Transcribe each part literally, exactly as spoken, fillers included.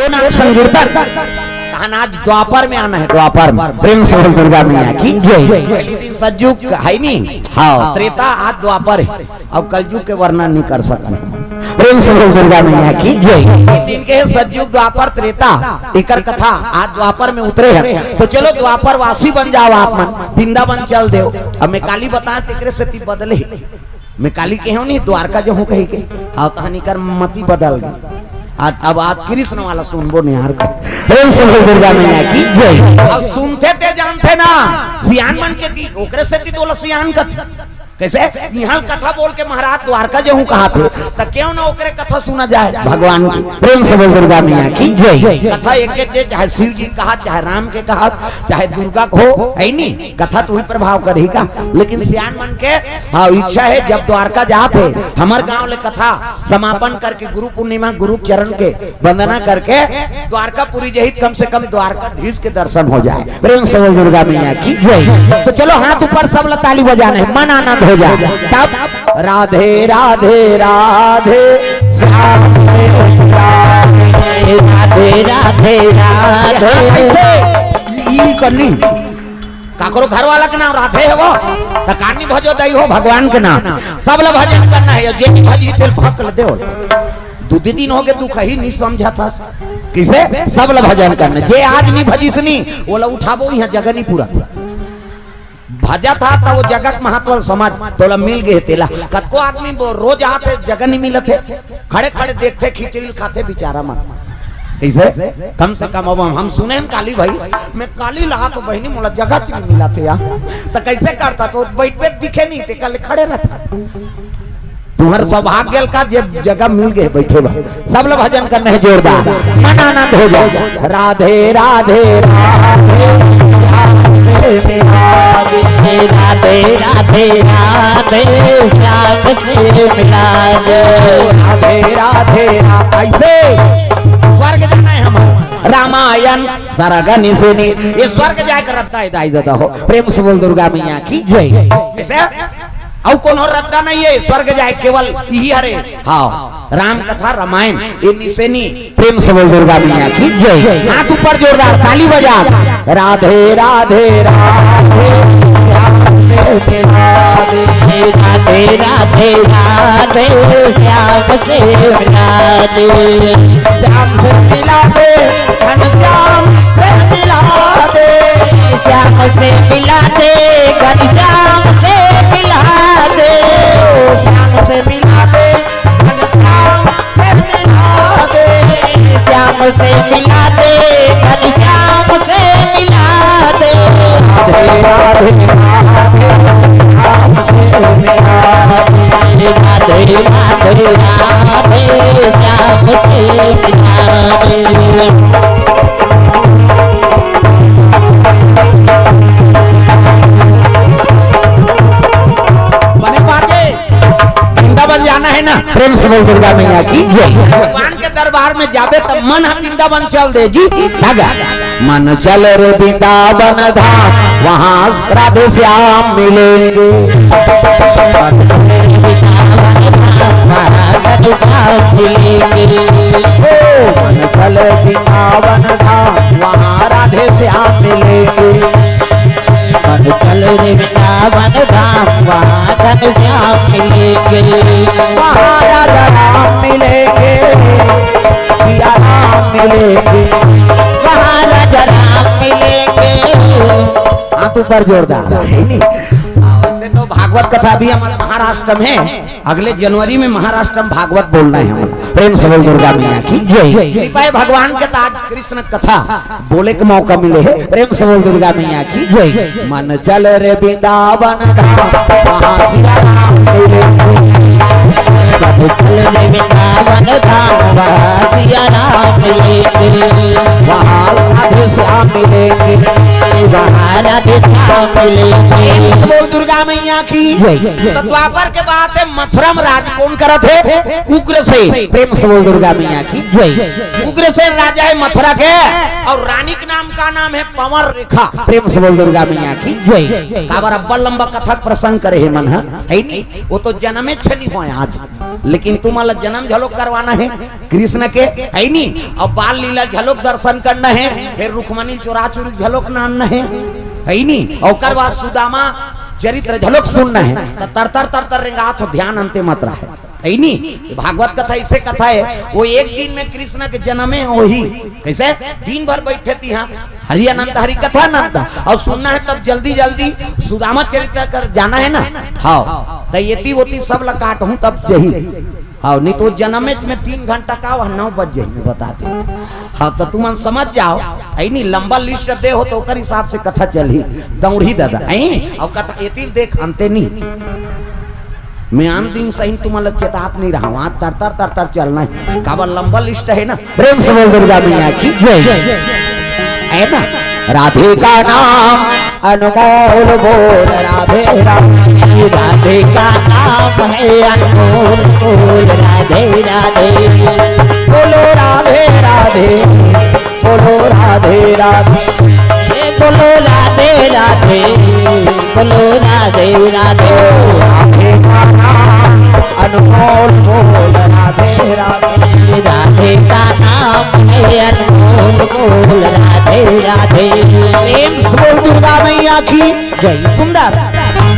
नाम संकीर्तन। तहन आज द्वापर में आना हे, द्वापर में। प्रेम से बोल दुर्गा मैया की जय। पहली दिन सतयुग हे नी, हाँ, त्रेता, आज द्वापर हे। अब कलयुग के वर्णन नहीं कर सकन। प्रेम से बोल दुर्गा मैया की जय। ये दिन के सतयुग, द्वापर, त्रेता, एकर कथा आज द्वापर में उतरे हे। तो चलो द्वापर वासी बन जाओ आप मन, वृंदावन चल देव। अब मैं काली बताएं, तेकरे सेती बदले। मैं काली के हूँ नहीं, द्वारका जो हूँ कही के। हाँ, तहन एकर मति बदल गे। आज, अब आज कृष्ण वाला सुनबो नहीं यार। प्रेम से बोल दुर्गा मैया की जय। अब सुनथे ते जानथे ना, सियान मन के दी, ओकरे सेती तो ओला सियान कथे। कैसे? यहाँ कथा बोल के महाराज द्वारका जो हूँ कहाथे, त क्यों ना ओकरे कथा सुना जाए भगवान की। प्रेम से बोल दुर्गा मैया की जय। कथा एक के चीज, चाहे शिव जी कहा, चाहे राम के कहा, चाहे दुर्गा को हो, हे नी? कथा तो ही प्रभाव करही का, लेकिन सियान मन के, हाँ, इच्छा हे, जब द्वारका जात हे, हमर गांव ले कथा समापन करके गुरु पूर्णिमा, गुरु चरण के वंदना करके द्वारकापुरी जहित, कम से कम द्वारकाधीश के दर्शन हो जाए। प्रेम से बोल दुर्गा मैया की जय। तो चलो हाथ ऊपर, सब ला ताली बजाना हे, मन आनंद हो जाए। तब राधे राधे राधे श्याम से राधे राधे राधे। ई करनी। काकरो घर वाला के नाम राधे हे वो, त कानी भजो दई हो भगवान के नाम। सब ला भजन करना हे, जे नहीं भजी तेल भक ल देव। दू दी दिन हो गए, तू कहीं नहीं समझा था। किसे? सब ला भजन करना। जे आज नहीं भजीस नहीं, वो ला उठाबो, यहाँ जगह नहीं पूरा था। भजा था त वो जगह के महत्व समझ, तोला मिल गए तेला। कतको आदमी वो रोज आते, जगह नहीं मिलत हे, खड़े खड़े देखते, खिचड़ी खाते बेचारा मन। कैसे? कम से कम अब हम सुने हैं काली भाई, मैं काली लगा तो बहिनी मोला जगह च नहीं मिला थे यार। तो कैसे करता? तो बैठ बैठ दिखे नहीं थे, कल खड़े रहता। तुम्हार सौभाग्य का जे जगह मिल गए बैठे बा। सब लोग भजन करने हैं जोरदार, मन आनंद हो जाए। राधे राधे राधे श्याम से मिला दे। राधे राधे राधे श्याम से मिला दे। राधे राधे रा-, ऐसे स्वर्ग जाना है हम। रामायण सरग निसेनी, ये स्वर्ग जाए कर रद्दा है दाई दादा हो। प्रेम से बोल दुर्गा मैया की जय। ऐसे अउ कोनो रद्दा नहीं है स्वर्ग जाए, केवल यही हरे। हाँ, राम कथा रामायण, ये निसेनी। प्रेम से बोल दुर्गा मैया की जय। हाथ ऊपर जोरदार ताली बजा। राधे राधे राधे श्याम से मिला दे। राधे राधे राधे श्याम से मिला दे। श्याम से मिला दे, घनश्याम से मिला दे। श्याम से मिला दे, घनश्याम से मिला दे। श्याम से मिला दे, घनश्याम से मिला दे। श्याम से मिला दे, घनश्याम से मिला दे। राधे राधे राधे श्याम से मिला दे। राधे राधे राधे श्याम से मिला दे। बने बाटे, वृंदावन जाना है ना? प्रेम से बोल दुर्गा मैया की जय। भगवान के दरबार में जाबे त मन ह वृंदावन चल दे जी। धागा। मन चल रे वृंदावन धाम, वहाँ राधे श्याम मिलेंगे। ओ, मन चल वृंदावन धाम, वहाँ राधे श्याम मिलेंगे। मन चल रे वृंदावन धाम, वहाँ घनश्याम मिलेंगे। वहाँ राजा राम मिलेंगे, सिया राम मिलेंगे। वहाँ राजा राम मिलेंगे। हाथ ऊपर जोरदार, है नहीं? हाँ, वैसे तो भागवत कथा भी हमारे महाराष्ट्र में है। अगले जनवरी में महाराष्ट्र में भागवत बोलना है हमारा। प्रेम से बोल दुर्गा मैया की जय। कृपा है भगवान के, तो आज कृष्ण कथा बोले के मौका मिले है। प्रेम से बोल दुर्गा मैया की जय। मन चल रे वृंदावन धाम, वहाँ सिया राम मिले। मन चल रे वृंदावन धाम, वहाँ सिया राम मिले। वहाँ राधे श्याम मिलेंगे। वहाँ राधे श्याम मिलेंगे। प्रेम से बोल दुर्गा मैया की जय। तो द्वापर के बाद है मथुरा में राज कौन करत है? उग्रसेन। प्रेम से बोल दुर्गा मैया की जय। उग्रसेन राजा हे मथुरा के, अउ रानी के नाम का नाम हे पवन रेखा। प्रेम से बोल दुर्गा मैया की जय। काबर अब्बड़ लंबा कथा के प्रसंग करे हे मन ह, हे नी? वो तो जनमे छली होय आज, लेकिन तुमन ला जनम झलोक करवाना हे कृष्ण के, हे नी? अउ बाल लीला झलोक दर्शन करना हे, फेर रुक्मणी चोरा चोरी झलोक नानना हे, हे नी? ओकर बाद सुदामा चरित्र झलोक सुनना हे, त तर तर तर तर रेंगात हो, ध्यान अंते मत रहे। हे नी? ये भागवत कथा ऐसे कथा हे, वो एक दिन में कृष्ण के जनमे होही। कैसे? दिन भर बैठे थी हम, हरि अनंत हरि कथा अनंत, अउ सुनना हे तब जल्दी जल्दी सुदामा चरित्र कर जाना हे ना। हाँ, त एती ओती सब ला काटहूँ तब जही। हाँ, नहीं तो जनमे में तीन घंटा का वह नौ बज जाही, मैं बता दे। हाँ, त तुमन समझ जाव, हे नी? लंबा लिस्ट दे हो त ओकर हिसाब से कथा चलही, दौड़ही दादा, हे? अउ कथा एती देख अंते नी। मैं आन दिन सही तुमन ला चेतात नहीं रहा, वहाँ तर तर तर तर चलना हे, काबर लंबा लिस्ट हे ना। प्रेम से बोल दुर्गा मैया की जय। हे ना? राधे का नाम अनमोल बोल, राधे राधे। राधे का नाम है अनमोल बोल, राधे राधे। बोलो राधे राधे, बोलो राधे राधे। ए, बोलो राधे राधे, बोलो राधे राधे। राधे का नाम अनमोल बोल, राधे राधे। राधे का नाम है अनमोल बोल, राधे राधे। प्रेम से बोल दुर्गा मैया की जय। सुंदर।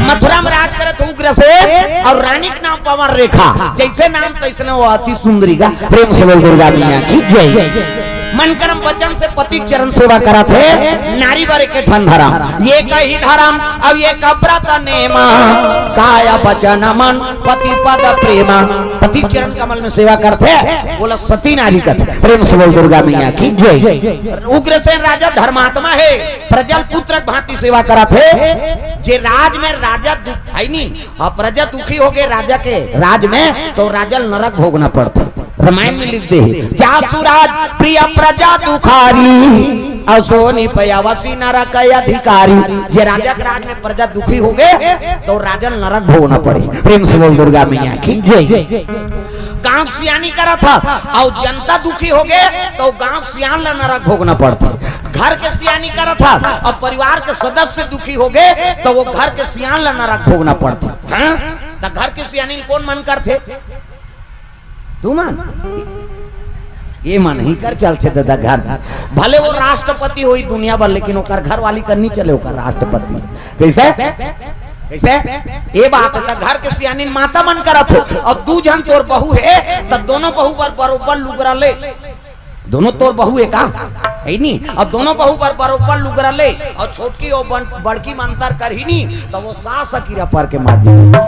मथुरा में राज करत उग्रसेन अउ रानी के नाम पवन रेखा, जैसे नाम तैसने वो अति सुंदरी गा। प्रेम से बोल दुर्गा मैया की जय। मन करम वचन से पति के चरण सेवा करत हे, नारी बर एक ठन धरम, एकही धरम अउ एक व्रत नेमा, काय वचन मन पति पद प्रेमा। पति चरण कमल में सेवा करत हे, बोला सती नारी कथे। प्रेम से बोल दुर्गा मैया की जय। उग्रसेन राजा धर्मात्मा हे, प्रजल पुत्र के भांति सेवा करत हे। जे राज में राजा दु-, हे नी, अउ प्रजा दुखी होगे राजा के राज में, त राजा ल नरक भोगना पड़थे। रामायण में लिख दे हे, "जासु राज प्रिय प्रजा दुखारी, अउ सोनि पयावसी नरक अधिकारी।" जे राजा के राज में प्रजा दुखी होगे, त राजा ल नरक भोगना पड़ही। प्रेम से बोल दुर्गा मैया की जय। गांव के सियानी करत हस अउ जनता दुखी होगे, त गांव के सियान ल नरक भोगना पड़थे। घर के सियानी करत हस अउ परिवार के सदस्य दुखी होगे, त वो घर के सियान ल नरक भोगना पड़थे। हाँ? त घर के सियानी ल कोन मन करथे? तुमन? ये मन ही कर चलथे दादा घर। भले वो राष्ट्रपति होही दुनिया भर, लेकिन ओकर घरवाली कर नहीं चले ओकर राष्ट्रपति। कैसे? कैसे? ये बात हे, त घर के सियानी माता मन करत हो, अउ दू झन तोर बहू हे, त दोनों बहू बर बरोबर लुगरा ले। दोनों तोर बहू हे का? हे नी? अउ दोनों बहू बर बरोबर लुगरा ले, अउ छोटकी अउ बन-, बड़की म अंतर करही नी, त वो सास ह कीरा पर के मार दी।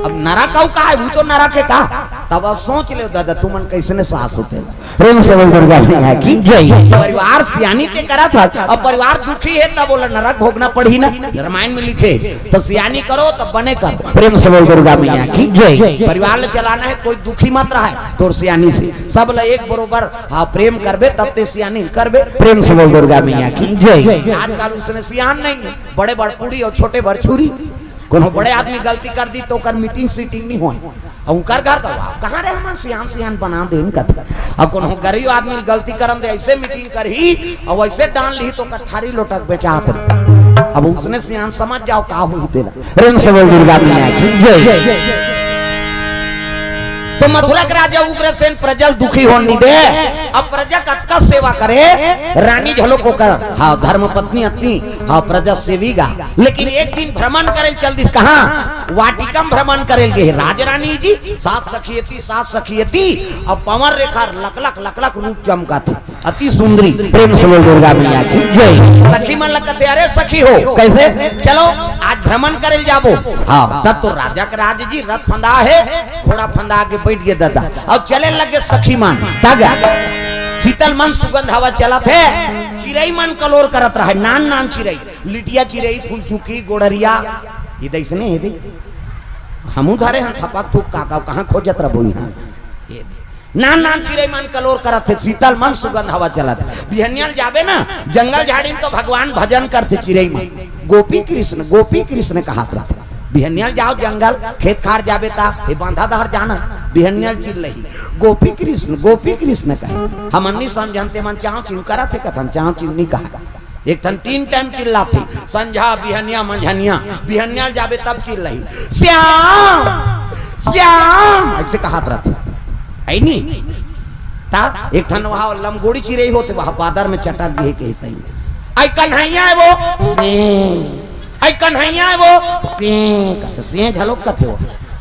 अब नरक अउ का हे? वो तो नरक हे का? तब अब सोच ले दादा, तुमन कैसने सास होथे। प्रेम से बोल दुर्गा मैया की जय। परिवार सियानी ते करत हस, अब परिवार दुखी हे, तब बोला नरक भोगना पड़ही ना। रामायण में लिखे, त सियानी करो, तब बने करो। प्रेम से बोल दुर्गा मैया की जय। परिवार ल चलाना हे, कोई दुखी मत रहे, तोर सियानी से सब ल एक बरोबर, हाँ, प्रेम करबे, तब ते सियानी करबे। प्रेम से बोल दुर्गा मैया की जय। आजकल उसने सियान नहीं हे, बड़े बड़ पूड़ी अउ छोटे बड़ छुरी। कोनो बड़े आदमी गलती कर दी त ओकर मीटिंग सीटिंग नहीं होय। अउ ओकर घर का, "वाह, कहाँ रे हमन सियान सियान बना देन," कथे। अउ कोनो गरीब आदमी गलती करम दे, ऐसे मीटिंग करही अउ ऐसे डांड लिही त ओकर थारी लोटा के बेचात रही। अब उसने सियान समझ जाव का होही तेला। प्रेम से बोल दुर्गा मैया की जय। त मथुरा के राजा उग्रसेन प्रजल दुखी होन नी दे। अब प्रजा कतका सेवा करे, रानी झलोक ओकर, हाँ, धर्म पत्नी अत्नी, हाँ, प्रजा सेवी गा। लेकिन एक दिन भ्रमण करे ल चल दिस, कहाँ? वाटिका म भ्रमण करे ल गे हे। राजरानी जी, सास सखी एती, सास सखी एती, अउ पवन रेखा लकलक लकलक रूप चमकाथे, अति सुंदरी। प्रेम से बोल दुर्गा मैया की जय। सखी मन ल कथे, "अरे सखी हो, कैसे? चलो आज भ्रमण करे ल जाबो।" हाँ, तब तो राजा के राज जी, रथ फंदा हे, घोड़ा फंदा के बैठ गे दादा, अउ चले लगे सखी मन। तग शीतल मन सुगंध हवा चलत हे, चिरई मन कलोर करत रहे, नान नान चिरई, लिटिया चिरई, फुलचुकी, गोड़रिया, ये दइसने हे दे। हमू धरे हन थपक थुप काका, कहाँ खोजत रबो इहाँ? ये दे। नान नान चिरई मन कलोर करत हे, शीतल मन सुगंध हवा चलत हे। बिहनिया ल जाबे ना, जंगल झाड़ी म तो भगवान भजन करथे चिरई मन। गोपी कृष्ण, गोपी कृष्ण कहत रथे। बिहनिया ल जाव जंगल, खेत खार जाबे ता, ये बांधा डहर जाना। बिहनिया चिल्लही, "गोपी कृष्ण, गोपी कृष्ण" कहे। हमन नहीं समझन, ते मन चाँव चिँव करत हे, कथन चाँव चिँव नहीं कहा। एक ठन तीन टाइम चिल्लाथे, संझा, बिहनिया, मंझनिया। बिहनिया जाबे तब चिल्लही, "श्याम, श्याम" ऐसे कहत रथे, है नी? ता एक ठन वहाँ लमगोड़ी चिरई होथे, वहाँ बादर में चटक गे हे कहे सही। "आई कन्हैया हे वो, से। आई कन्हैया हे वो, से।" कथे, से झलोक कथे वो।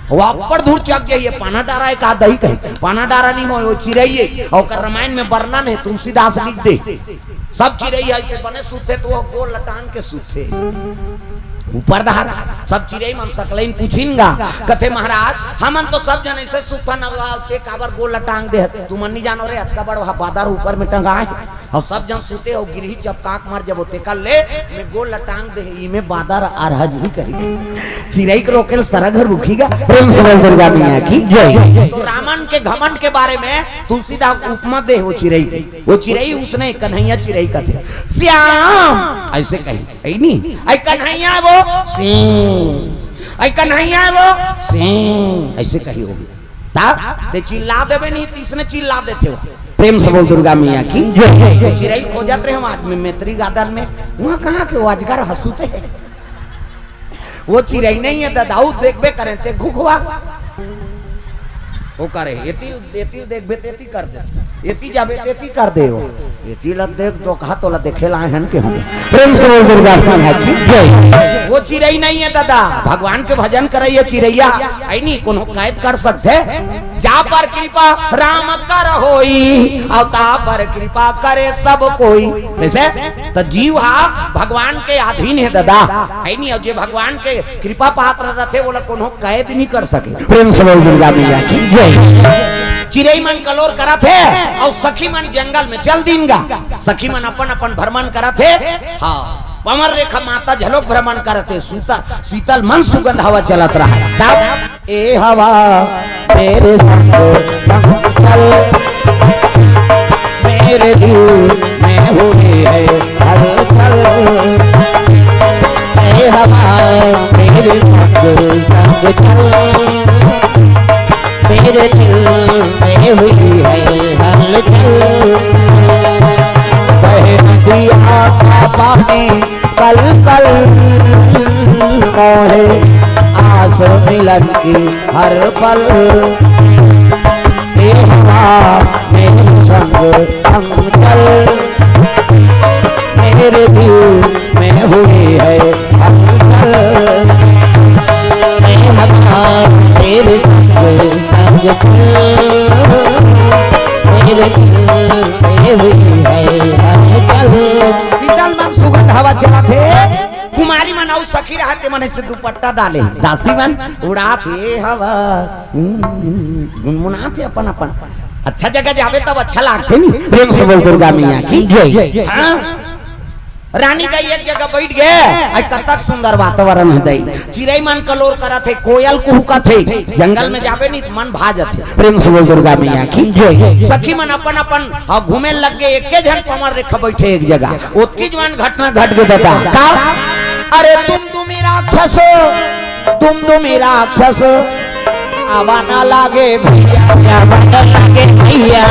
वो अब्बड़ दूर चक जाही, पाना डारा हे का दही कही, पाना डारा नहीं होय, वो चिरई हे। अउ ओकर रामायण में वर्णन हे, तुलसीदास लिख दे। सब चिरई अइसे बने सुतथे, त वो गोड़ लटांग के सुतथे। ऊपर डहर सब चिरई मन सकलइन पूछिन गा, कथे, "महाराज, हमन तो सब झन अइसे सुतथन, अउ ते काबर गोड़ लटांग दे हस? तुमन नहीं जानो रे, अतका बड़ वहाँ बादर ऊपर में टंगाय हे, अउ सब झन सुते, अउ गिरही चपका के मर जाबो, तेकर ले मैं गोड़ लटांग दे हँव, इमे बादर अरहजही कही।" चिरई के रोके ले सरग ह रुकही गा। प्रेम से बोल दुर्गा मैया की जय। तो रावण के घमंड के बारे में तुलसीदास उपमा दे हे वो चिरई के। वो चिरई उसने कन्हैया चिरई कथे, "श्याम" ऐसे कही, है नी? "आई कन्हैया वो, से। आई कन्हैया वो, से।" ऐसे कही होही। ता ते चिल्ला देबे नहीं, त इसने चिल्ला देथे वो। प्रेम से बोल दुर्गा मैया की जय। वो चिरई खोजत रहे हम आज में मैत्री गार्डन में, वहाँ कहाँ के वो अजगर ह सुते हे। वो चिरई नहीं हे दादा, वो देखबे करें ते घुघवा। वो करे, एती, एती देखबे तेती कर दे, एती जाबे तेती कर दे वो। एती ला देख, धोखा तोला देखे ला आए हन के हम। प्रेम से बोल दुर्गा मैया की जय। वो चिरई नहीं हे दादा, भगवान के भजन करे ये चिरैया, है नी, कोनो कैद कर सकथे? जा पर कृपा राम कर होई, अउ ता पर कृपा करे सब कोई। कैसे? त जीव हा भगवान के अधीन हे दादा, है नी? अउ जे भगवान के कृपा पात्र रथे, ओला कोनो कैद नहीं कर सके। प्रेम से बोल दुर्गा मैया की जय। चिरई मन कलोर करत हे, अउ सखी मन जंगल में चल दीन गा। सखी मन अपन अपन भ्रमण करत हे। हाँ, पवन रेखा माता झलोक भ्रमण करत हे। सूता शीतल मन सुगंध हवा चलत रहा। तब ए हवा, मेरे संग संग चल, मेरे दिल में हुई है हलचल। ए हवा, मेरे संग संग चल, मेरे दिल में हुई है हलचल। बहे नदिया का पानी कल कल मोहे आस मिलन की हर पल। ए हवा, मेरे संग संग चल, मेरे दिल में हुई है हलचल। ए हवा, मेरे संग संग चल, मेरे दिल में हुई है हलचल। शीतल मन सुगंध हवा चलत हे। कुमारी मन अउ सखी रहत हे, मन अइसे दुपट्टा डाले, दासी मन उड़ात हे हवा, हम्म, गुनगुनात हे अपन अपन। अच्छा जगह जाबे तब अच्छा लागथे नी। प्रेम से बोल दुर्गा मैया की जय। हाँ, रानी दाई एक जगह बैठ गे, अउ कतक सुंदर वातावरण हे दाई। चिरई मन कलोर करत हे, कोयल कुहुकत हे, जंगल में जाबे नी त मन भा जाथे। प्रेम से बोल दुर्गा मैया की जय। सखी मन अपन अपन, हाँ, घूमे लग गे, एके झन पवन रेखा बैठे एक जगह। ओतकी जवान घटना घट गे दादा। का? अरे दुमदुमी राक्षस, दुमदुमी राक्षस, आवा ना लागे भैया, आवा ना लागे भैया।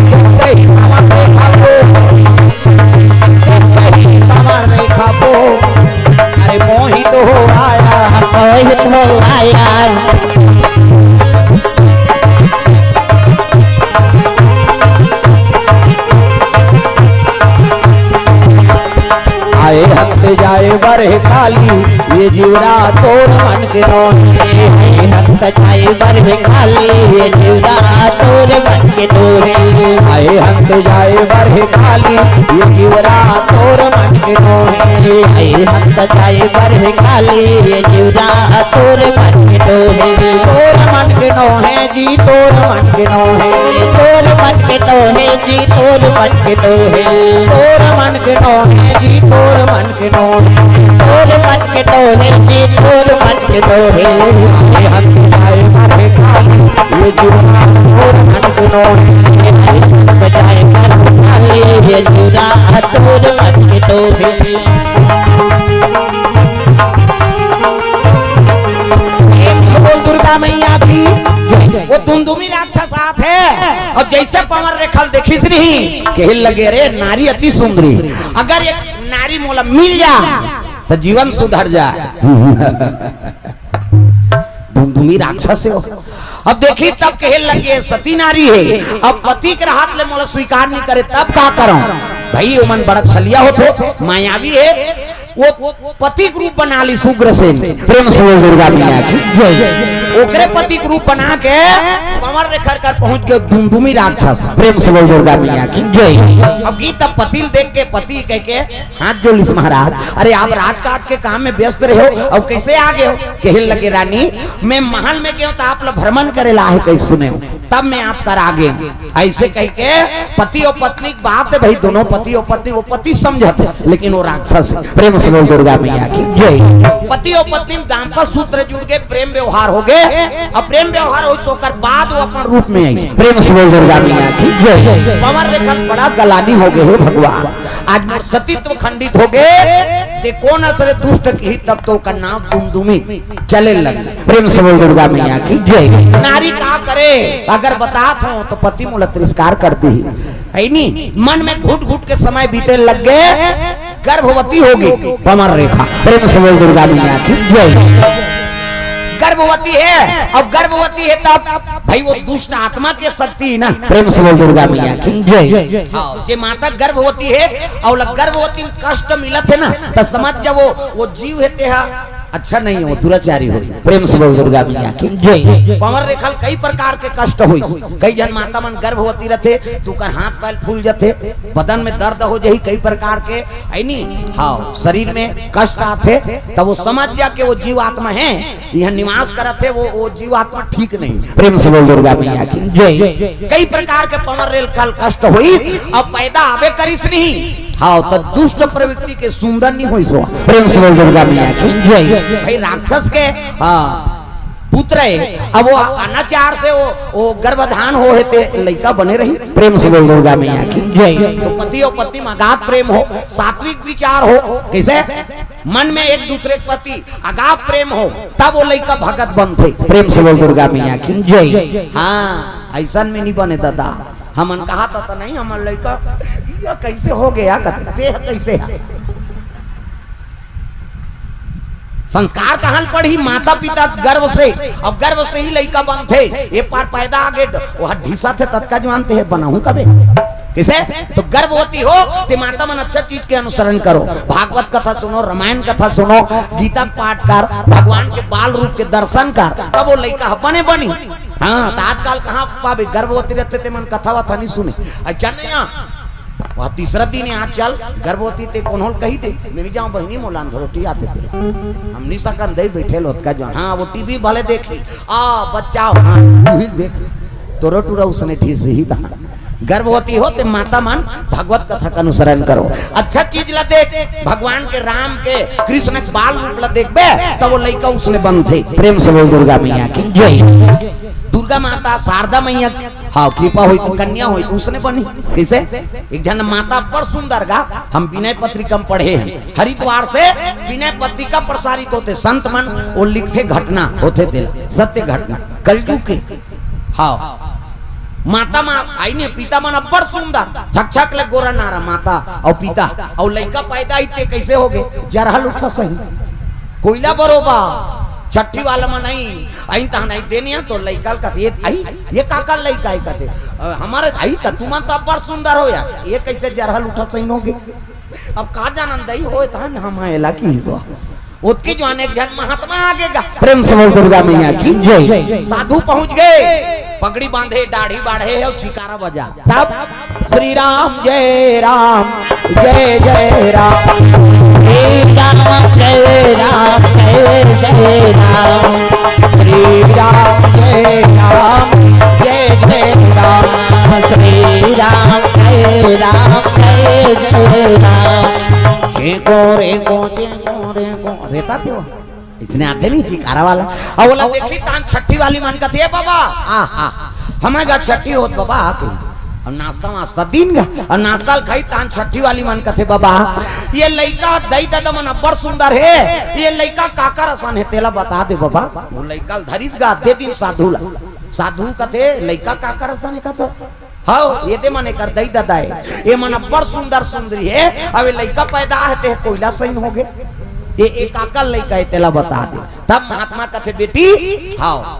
जब कहीं पवन रेखा को, जब कहीं पवन रेखा को, अरे मोहित हो आया, मोहित हो आया। आए हंत जाए बरह काली, ये जीवरा तोर मन के नोहे। आए हंत जाए बरह काली, ये जीवरा तोर मन के नोहे। आए हंत जाए बरह काली, ये जीवरा तोर मन के नोहे। आए हंत जाए बरह काली, ये जीवरा तोर मन के नोहे। तोर मन के नोहे जी, तोर मन के नोहे। तोर मन के नोहे जी, तोर मन के नोहे। तोर मन के नोहे जी, तोर मन के नोहे। तोर मन के नोहे जी, तोर मन के नोहे। ये हंस जाए बरह काली, ये जीवरा तोर मन के नोहे। ये हंस जाए बरह काली, ये जीवरा तोर मन के नोहे। प्रेम से बोल दुर्गा मैया की। वो धुमधुमी राक्षस आत हे अउ जइसे पंवर रेखा ल देखिस नहीं, कहे लगे, "अरे, नारी अति सुंदरी, अगर एक नारी मोला मिल जा, त जीवन सुधर जाय।" धुमधुमी राक्षस हे वो। अब देखी, तब कहे लगे, "सती नारी हे, अब पति के रहत ले मोला स्वीकार नहीं करे, तब का करंव?" भाई, ओमन बड़ा छलिया होथे, मायावी हे, वो पति के रूप बना लिस उग्रसेन। प्रेम से बोल दुर्गा मैया की जय। ओकरे पति के रूप बना के पंवर रेखा कर पहुंच गे धुमधुमी राक्षस। प्रेम से बोल दुर्गा मैया की जय। अब गीत, अब पति ल देख के पति कह के हाथ जोड़ लिस, "महाराज, अरे, आप राजकाज के काम में व्यस्त रहे हो, अब कइसे आ गे हो?" कहे लगे, "रानी, मैं महल में गेंव त आप ला भ्रमण करे ला आहे कहि सुनेंव, तब मैं आप करा गेंव।" अइसे कहि के पति अउ पत्नी के बात हे भाई, दोनों पति अउ पत्नी, वो पति समझत हे, लेकिन वो राक्षस हे। प्रेम से बोल दुर्गा मैया की जय। पति अउ पत्नी में दाम्पत्य सूत्र जुड़ गे, प्रेम व्यवहार हो गे, अउ प्रेम व्यवहार होइस ओकर बाद वो अपन रूप में आइस। प्रेम से बोल दुर्गा मैया की जय। पंवर रेखा ल बड़ा गलानी हो गे, "हे भगवान, आज मोर सतीत्व खंडित हो गे, ते कोन असन दुष्ट किही, तब तो ओकर नाम धुमधुमी चले लगे।" प्रेम से बोल दुर्गा मैया की जय। नारी का करे, अगर बतात हों त पति मोला तिरस्कार कर दिही, हे नी? मन में घुट घुट के समय बीते लग गे, गर्भवती हो गे पंवर रेखा। प्रेम से बोल दुर्गा मैया की जय। गर्भवती हे, अब गर्भवती हे तब भाई वो दुष्ट आत्मा के शक्ति ना। प्रेम से बोल दुर्गा मैया की जय। हाँ, जे माता गर्भवती हे अउ ओला गर्भवती में कष्ट मिलत हे ना, त समझ जा वो, वो जीव हे तेहा अच्छा नहीं हे, वो दुराचारी होही। प्रेम से बोल दुर्गा मैया की जय। पंवर रेखा ल कई प्रकार के कष्ट होइस, कई झन माता मन गर्भवती रथे त ओकर हाथ पैर फूल जथे, बदन में दर्द हो जाही, कई प्रकार के, हे नी? हाँ, शरीर में कष्ट आथे, तब वो समझ जा के वो जीव आत्मा हे, इहाँ निवास करत हे, वो, वो जीव आत्मा ठीक नहीं। प्रेम से बोल दुर्गा मैया की जय। कई प्रकार के पंवर रेखा ल कष्ट होइस, अब पैदा आबे करिस नहीं। हाँ, त दुष्ट प्रवृत्ति के सुंदर नहीं होइस। प्रेम से बोल दुर्गा मैया की जय। भाई राक्षस के, हाँ, पुत्र हे, अब वो अनाचार से वो, वो गर्भधान हो हे ते लइका बने रही। प्रेम से बोल दुर्गा मैया की जय। तो पति अउ पत्नी में अगाध प्रेम हो, सात्विक विचार हो, कइसे? मन में एक दूसरे के प्रति अगाध प्रेम हो, तब वो लइका भगत बनथे। प्रेम से बोल दुर्गा मैया की जय। हाँ, अइसन में नहीं बने दादा। हमन कहा था तो नहीं, हमर लइका ये कइसे हो गे, कथे, "तेह कइसे हे?" संस्कार कहाँ ल पड़ही? माता पिता गर्भ से, अब गर्भ से ही लइका बनथे। ए पार पैदा आ गे, वहाँ ढिसा थे ततका जवान ते हे बनाहूँ कबे। कइसे? तो गर्भवती हो, ते माता मन अच्छा चीज के अनुसरण करो, भागवत कथा सुनो, रामायण कथा सुनो, गीता के पाठ कर, भगवान के बाल रूप के दर्शन कर, तब वो लइका ह बने बनी। हाँ, त आजकल कहाँ पाबे, गर्भवती रथे ते मन कथा वथा नहीं सुने। अच्छा नहीं, हाँ, वह तीसरा दिन हे, "आज चल गर्भवती, ते कोनो ल कही दे, मैं नहीं जाऊँ बहिनी, मोला अंधरोटी आथे ते, हम नहीं सकन दे बैठे लोतका जो, हाँ, वो टीवी भले देखी, आ, बच्चा हो, हाँ, तू ही देख, तोरो टूरा उसने ढीस ही था।" गर्भवती हो ते माता मन भागवत कथा का अनुसरण करो, अच्छा चीज ला देख, भगवान के, राम के, कृष्ण के बाल रूप ला देखबे, तब वो लइका उसने बनथे। प्रेम से बोल दुर्गा मैया की जय। दुर्गा माता, शारदा मैया, हाँ, कृपा होई तो कन्या होई तो उसने बनी। कइसे? एक झन माता बड़ सुंदर गा, हम विनय पत्रिका में पढ़े हन, हरिद्वार से विनय पत्रिका प्रसारित होथे, संत मन वो लिखथे, घटना होथे तेला, सत्य घटना, कलयुग के। हाँ, माता मा-, हे नी, पिता मन अब्बड़ सुंदर, छक छक ले गोरा नारा माता अउ पिता, अउ लइका पैदा होइस ते कइसे हो गे? जरहल उठा सही, कोइला बरोबर, छट्ठी वाला मन नहीं, अइन तहन अइन देनिया तो लइका ल कथे, "ये, अई, ये काकर लइका हे?" कथे, "अ, हमर अई त तुमन तो अब्बड़ सुंदर हो यार, ये कइसे जरहल उठा सही हो गे?" अब का जानन दई होय तहन हम एला की हो। ओतके जुवार एक झन महात्मा आ गे गा। प्रेम से बोल दुर्गा मैया की जय। साधु पहुंच गे, पगड़ी बांधे, दाढ़ी बाढ़े हे अउ चिकारा बजा। तब श्री राम जय राम, जय जय राम। श्री राम जय राम, जय जय राम। श्री राम जय राम, जय जय राम। श्री राम जय राम, जय जय राम। चेंको रेंको, चेंको रेंको। रेता थे वो। इसने आथे नहीं चिकारा वाला। अउ ओला देखही तहन छट्ठी वाली मन कथे, "ए बाबा, आ, आ, हमर गा छट्ठी होत बाबा, आ के।" अब नाश्ता वास्ता दिन गा, अब नाश्ता ल खाई, तहान छट्ठी वाली मन कथे, "बाबा, ये लइका दई ददा मन अब्बड़ सुंदर हे, ये लइका काकर असन हे, तेला बता दे बाबा।" वो लइका ल धरिस गा, दे दिन साधु ला। साधु कथे, "लइका काकर असन हे?" कथे, "हव, ये दे मन एकर दई ददा हे, ये मन अब्बड़ सुंदर सुंदरी हे, अब ये लइका पैदा हे ते कोइला सही होगे, ये, ये काकर लइका हे, तेला बता दे।" तब महात्मा कथे, "बेटी, हव।"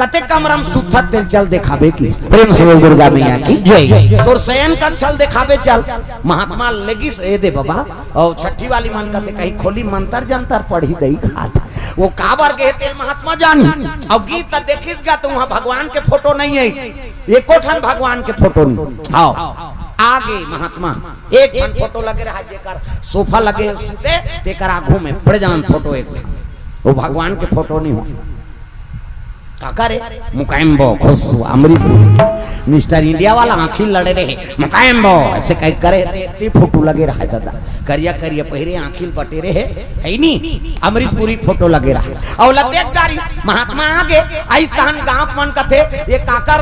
कते कमरा म सुतथे तेला चल देखाबे कि। प्रेम से बोल दुर्गा मैया की जय। तोर शयन कक्ष ल देखाबे चल। महात्मा लेगिस, ए दे बाबा, अउ छट्ठी वाली मन कथे कहीं खोली मंतर जंतर पढ़ही दई खात। वो काबर गे हे तेला महात्मा जानी। अउ गे त देखिस गा त उहाँ भगवान के फोटो नइ हे, एको ठन भगवान के फोटो नइ। हव, आगे महात्मा एक ठन फोटो लगे रहय जेकर सोफा लगे सुते, तेकर आगू में बड़े जान फोटो एक ठन, वो भगवान के फोटो नइ होय। काकर हे? मुकाम्बो, खुश हुआ, अमरीश पुरी के। मिस्टर इंडिया वाला आँखी ल लड़े रहे, "मुकाम्बो," अइसे कहि करे, ते, ते फोटो लगे रहय ददा। करिया करिया पहिरे, आँखी ल बटेरे हे, हे नी? अमरीश पुरी के फोटो लगे रहय। अउ ओला देख डारिस, महात्मा आगे, अइस तहन गाँव के मन कथे, "ये काकर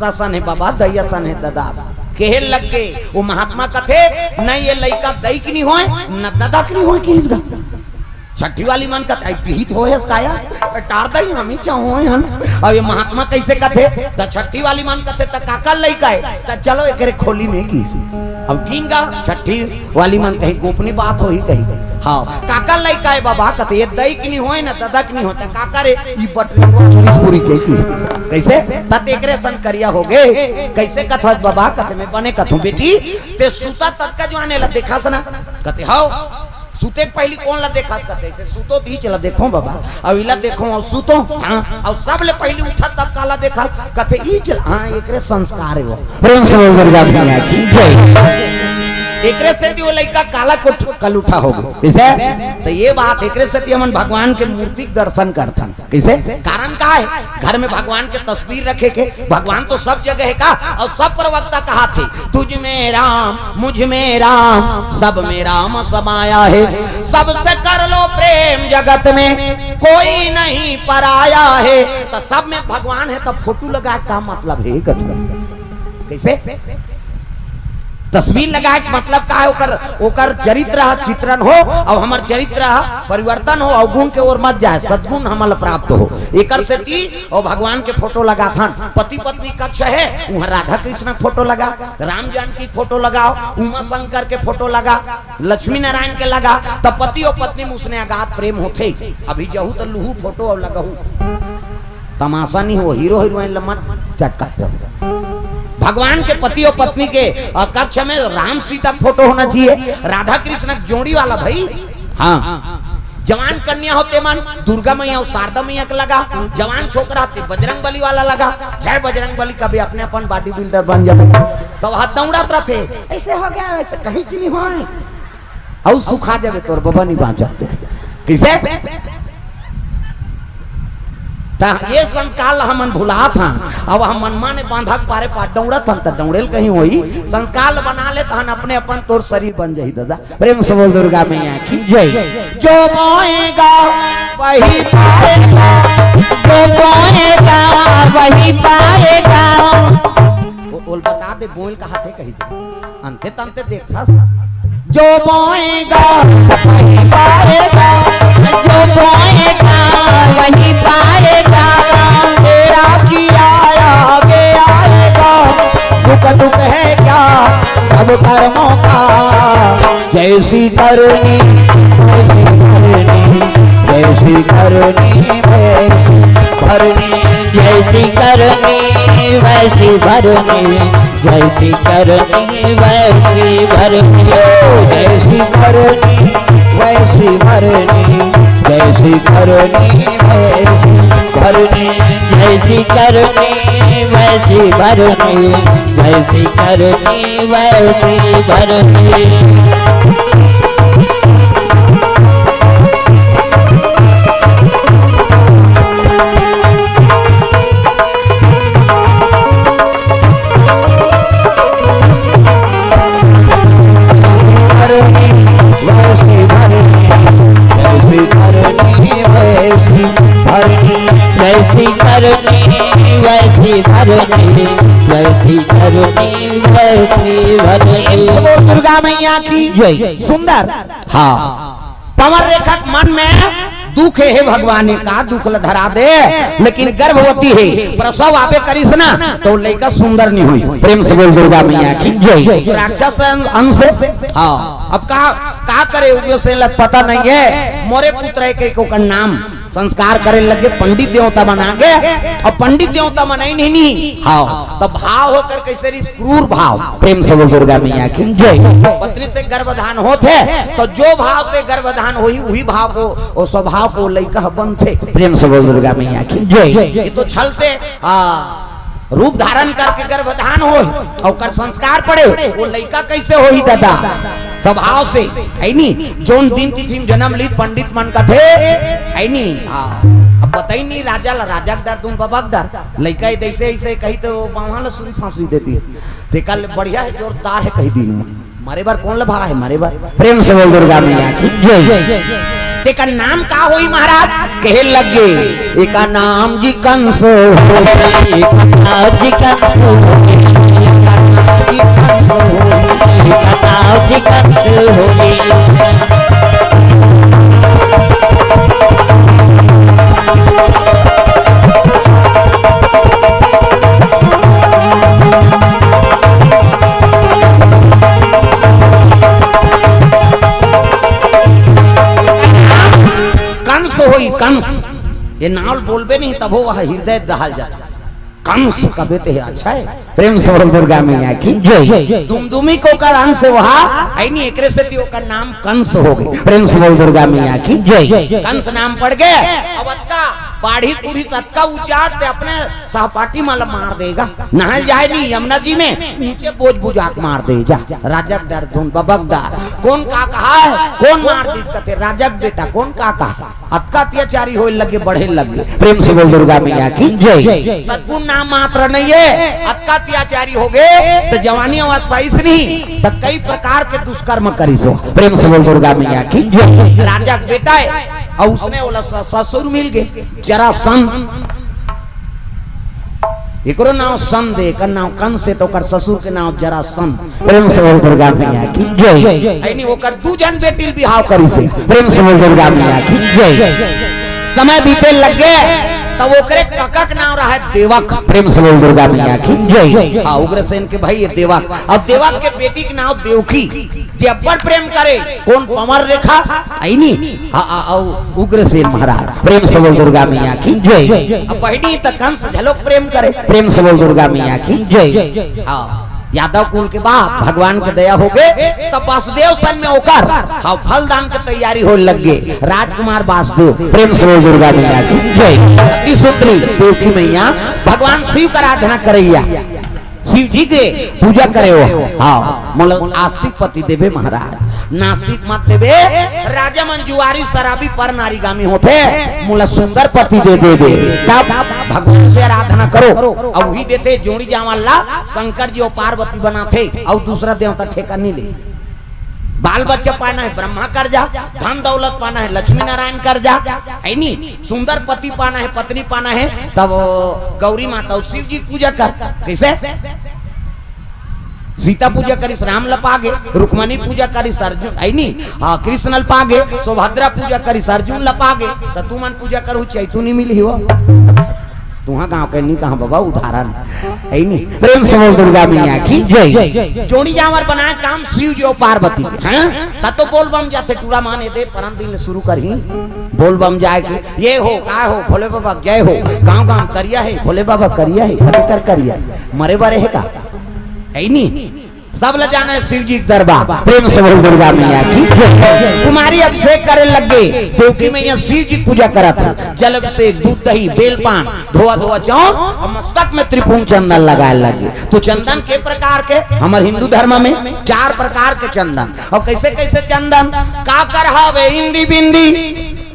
असन हे बाबा, दई असन हे ददा।" कहे लग गे, वो महात्मा कथे, "नहीं, ये लइका दई के नइ होय, न ददा के नइ होय," किहिस गा। छट्ठी वाली मन कथे, "अई, दिहित होय हस काया? टार दई, हमी च होय हन।" अब ये महात्मा कइसे कथे? त छट्ठी वाली मन कथे, "त काकर लइका हे?" त चलो एकरे खोली में किहिस। अब गिन गा, छट्ठी वाली मन कही, "गोपनीय बात होही," कही। "हव, काकर लइका हे बाबा?" कथे, "ये दई के नइ होय न ददा के नइ होय, त काकर हे?" "ई बटरी पूरी के किहिस।" कइसे? "त एकरे असन करिया होगे।" "कइसे कथस बाबा?" कथे, "मैं बने कथों बेटी, ते सुतत ततका जुवार एला देखस ना?" कथे, "हव।" "सुते के पहिली कोन ला देखस?" कथे, "अइसे सुतों त इही ला देखों बाबा, अउ इला देखों, अउ सुतों, हाँ, अउ सबले पहिली उठत तब काला देखस?" कथे, "इही ला।" "हाँ, एकरे संस्कार हे वो।" प्रेम से बोल दुर्गा मैया की जय। एकरे सेती वो लइका काला कोठ-, कल उठा होगे। कइसे? त ये बात, एकरे सेती हमन भगवान के मूर्ति के दर्शन करथन। कइसे? कारण का हे? घर में भगवान के तस्वीर रखे के, भगवान तो सब जगह हे का? अउ सब प्रवक्ता कहाथे, "तुझ में राम, मुझ में राम, सब में राम समाया है, सबसे कर लो प्रेम जगत में, कोई नहीं पराया है।" त सब में भगवान हे, त फोटो लगाय के का मतलब हे? कइसे? तस्वीर लगाय के मतलब का हे? ओकर, ओकर चरित्र ह चित्रण हो, अउ हमर चरित्र ह परिवर्तन हो, अवगुण के ओर मत जाय, सद्गुण हमन ला प्राप्त हो। एकर सेती अउ भगवान के फोटो लगाथन। पति पत्नी कक्ष हे, उहाँ राधा कृष्ण के फोटो लगा, राम जानकी के फोटो लगाव, उमा शंकर के फोटो लगा, लक्ष्मी नारायण के लगा, त पति अउ पत्नी में उसने अगाध प्रेम होथे। अभी जहू त लुहू फोटो अउ लगहू। तमाशा नइ हो, हीरो हीरोइन ल मत चटकाय रहो। भगवान के पति अउ पत्नी के, अ, कक्ष में राम सीता के फोटो होना चाहिए, राधा कृष्ण के जोड़ी वाला भाई। हाँ, जवान कन्या हो तेमन दुर्गा मैया अउ शारदा मैया के लगा, जवान छोकरा ते बजरंग बली वाला लगा। जय बजरंग बली, कभी अपने अपन body builder बन जाबे, त वहाँ दौड़त रथे, "अइसे होगे, वइसे कहीं चीज नइ होय।" अउ सुखा जाबे तोर बबा नइ बाँचत ते। कइसे? त ये संस्कार ला हमन भुलात हन। अब हम मनमाने बांधा के पारे पार दौड़त हन, त दौड़े ल कहीं होही। संस्कार ला बना ले तहन अपने अपन तोर शरीर बन जाही ददा। प्रेम से बोल दुर्गा मैया की जय। जो बोएगा वही पाएगा, जो बोएगा वही पाएगा। वो, वो बता दे, बोल कहा थे कही दे। अंते तंते देखथस। जो बोएगा वही पाएगा, जो बोएगा वही पाएगा। तेरा किया आगे आएगा, सुख दुख है क्या सब कर्मों का। जैसी करनी वैसी भरनी, जैसी करनी वैसी भरनी, जैसी करनी वैसी भरनी, जैसी करनी वैसी भरनी, जैसी करनी वैसी भरनी, जैसी करनी वैसी भरनी, जैसी करनी वैसी भरनी, जैसी करनी वैसी भरनी। करनी वैसी भरनी, जैसी करनी वैसी भरनी, जैसी करनी वैसी भरनी, जैसी धरती धरती धरती। बोल दुर्गा मैया की जय। सुंदर। हाँ। पवन रेखा के मन में दुख हे, हे भगवान, ये का दुख ल धरा दे, लेकिन गर्भवती हे, प्रसव आबे करिस ना, तो लइका सुंदर नहीं होइस। प्रेम से बोल दुर्गा मैया की जय। तो राक्षस अंश। हाँ। अब का, का करे, उग्रसेन ल पता नहीं है, मोरे पुत्र हे कहिके ओकर नाम संस्कार करे लगे, पंडित देवता मन आगे। अब पंडित देवता मन आइन नहीं, हाँ, तब भाव होकर कैसे रहिस, क्रूर भाव। प्रेम से बोल दुर्गा मैया की जय। पत्नी से गर्भधान होत हे, तो जो भाव से गर्भधान होही, उही भाव को, वो स्वभाव को लइका ह बनथे। प्रेम से बोल दुर्गा मैया की जय। ये तो छल से, आ, रूप धारण करके गर्भधान होय, ओकर संस्कार पड़े, वो लइका कैसे होही दादा? स्वभाव से, है नी? जोन दिन तिथि में जन्म ली, पंडित मन कथे, है नी? हाँ। अब बताई नहीं राजा ला, राजा के डर, तुम बाबा के डर। लइका ही जैसे ऐसे कही तो बावहा ला सुरी फांसी देती। तेकर ले बढ़िया हे, जोरदार हे, कही दिन में। मरे बर कौन लभा हे, मरे बर? प्रेम से बोल दुर्गा मैया की जय। तेकर नाम का होई महाराज? कहे लगे, एका नाम जी कंस होई। एका नाम जी कंस होई। एका नाम जी कंस होई। एका नाम जी कंस होई। कंस होई, कंस। ये नाव बोलबे नहीं, तभो वह हृदय दहल जाता। कंस कबे ते अच्छा है। प्रेम से बोल दुर्गा मैया की जय। दुमदुमी के ओकर अंश हे वहा, है नी, एकरे सेती ओकर नाम कंस हो गे। प्रेम से बोल दुर्गा मैया की जय। कंस नाम पड़ गे। अब अतका बाढ़ी बूढ़ी त अतका उजाड़ ते अपने सहपाठी मन ल मार देगा। नहाय जाय नी यमुना जी में, नीचे बोझ बुझा के मार दे जा। राजा के डर, धुन बबक डर। कौन का कहा है, कौन मार दीस कथे, राजा के बेटा, कौन का कहा है? अतका अत्याचारी होए लगे, बढ़े लगे। प्रेम से बोल दुर्गा मैया की जय। सद्गुण नाम मात्र नहीं है, अतका अत्याचारी हो गे तो जवानी अवस्था इस नहीं तो कई प्रकार के दुष्कर्म करिस हो। प्रेम से बोल दुर्गा मैया की जय। राजा के बेटा है और उसने बोला स-, ससुर मिल गे जरासंध। एकरो नाव संध हे, एकर नाव कंस हे, तो ओकर ससुर के नाव जरासंध। प्रेम से बोल दुर्गा मैया की जय। है नी, ओकर दू झन बेटी ल बिहाव करिस हे। प्रेम से बोल दुर्गा मैया की जय। समय बीते लगे, तब ओकरे कका के नाव रहा देवक। प्रेम से बोल दुर्गा मैया की जय। हाँ, उग्रसेन के भाई ये देवक, और देवक के बेटी के नाव देवकी। जे अब्बड़ प्रेम करे, कौन? पवन रेखा, है नी? हाँ, आ, आ, उग्रसेन महाराज, प्रेम से बोल दुर्गा मैया की जय। अब बहिनी त कंस घलोक प्रेम करे, प्रेम से बोल दुर्गा मैया की जय। हाँ, यादव कुल के बाप, भगवान के दया हो गे, तब वासुदेव सन में ओकर, हाँ, फल दान के तैयारी होए लग गे। राजकुमार वासुदेव, प्रेम से बोल दुर्गा मैया की जय। अति सुंदरी देवकी मैया, भगवान शिव का आराधना करैया। शिव जी के पूजा करे हो। हाँ, मोला आस्तिक पति देबे महाराज, नास्तिक मत देबे। राजा मन जुआरी शराबी पर नारीगामी होथे, मोला सुंदर पति दे देबे। तब भगवान से आराधना करो, अब वही देथे जोड़ी जावन ला। शंकर जी और पार्वती बनाथे, और दूसरा देवता ठेका नहीं ले। बाल बच्चा पाना है, ब्रह्मा कर जा। धन दौलत पाना है, लक्ष्मी नारायण कर जा। है नी? सुंदर पति पाना है, पत्नी पाना है, तब गौरी माता और शिव जी पूजा कर। कैसे? सीता पूजा करिस, राम ल पा गे। रुक्मणी पूजा करिस, अर्जुन, है नी? हाँ, कृष्ण ल पा गे। सुभद्रा पूजा करिस, अर्जुन ल पा गे। त तुमन पूजा करो, चैतू नहीं मिली हो। तुहा गांव के नहीं कहा बाबा, उदाहरण है नी। प्रेम से बोल दुर्गा मैया की जय। जोड़ी जावर बनाए काम शिव जी और पार्वती के, हाँ? त तो बोल बम जाथे, टूरा माने दे, परम दिन ले शुरू करही। बोल बम जाए के, ये हो, का हो, भोले बाबा जय हो, गांव गांव करिया है, भोले बाबा करिया है, अधिकर करिया है, मरे बरे है का? है नी? सब ल जाना है शिव जी के दरबार। प्रेम से बोल दुर्गा मैया की जय। कुमारी अभिषेक करे लग गे, देवकी मैया शिव जी पूजा करत है। जल अभिषेक, दूध दही, बेलपान, धोआ धोआ चाउर और मस्तक में त्रिपुंड चंदन लगाए लग गे। तो चंदन के प्रकार के, हमर हिंदू धर्म में चार प्रकार के चंदन। और कैसे कैसे चंदन? काकर हावे इंदी बिंदी,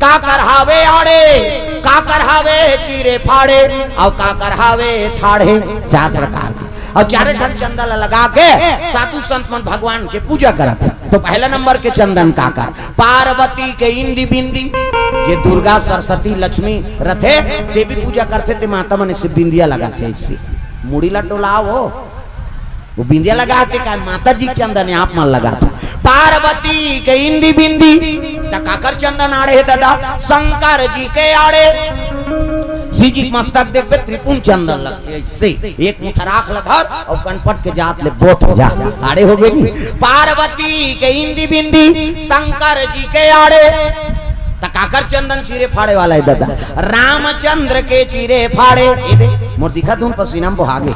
काकर हावे आड़े, काकर हावे चीरे फाड़े, और काकर हावे ठाढ़े। चार प्रकार के। और चारे ठन चंदन ला लगा के साधु संत मन भगवान के पूजा करत हे। तो पहला नंबर के चंदन काकर, पार्वती के इंदी बिंदी, जे दुर्गा सरस्वती लक्ष्मी रथे, देवी पूजा करथे, ते माता मन से बिंदिया लगाथे ऐसे, मुड़ी ला डोलाओ, वो बिंदिया लगाथे का, माता जी के चंदन आप मन लगाथे। पार्वती के इंदी बिंदी, त काकर चंदन आड़े हे दादा? शंकर जी के आड़े। शिव जी के मस्तक देखबे, त्रिपुंड चंदन लगथे, अइसे एक मुठा राख ल धर अउ कनपट के जात ले बोथ जा, आड़े हो गे नी। पार्वती के इंदी बिंदी, शंकर जी के आड़े। त काकर चंदन चीरे फाड़े वाला हे दादा? रामचंद्र के चीरे फाड़े। ए दे, मोर दिखा धुन पसीना म बोहा गे।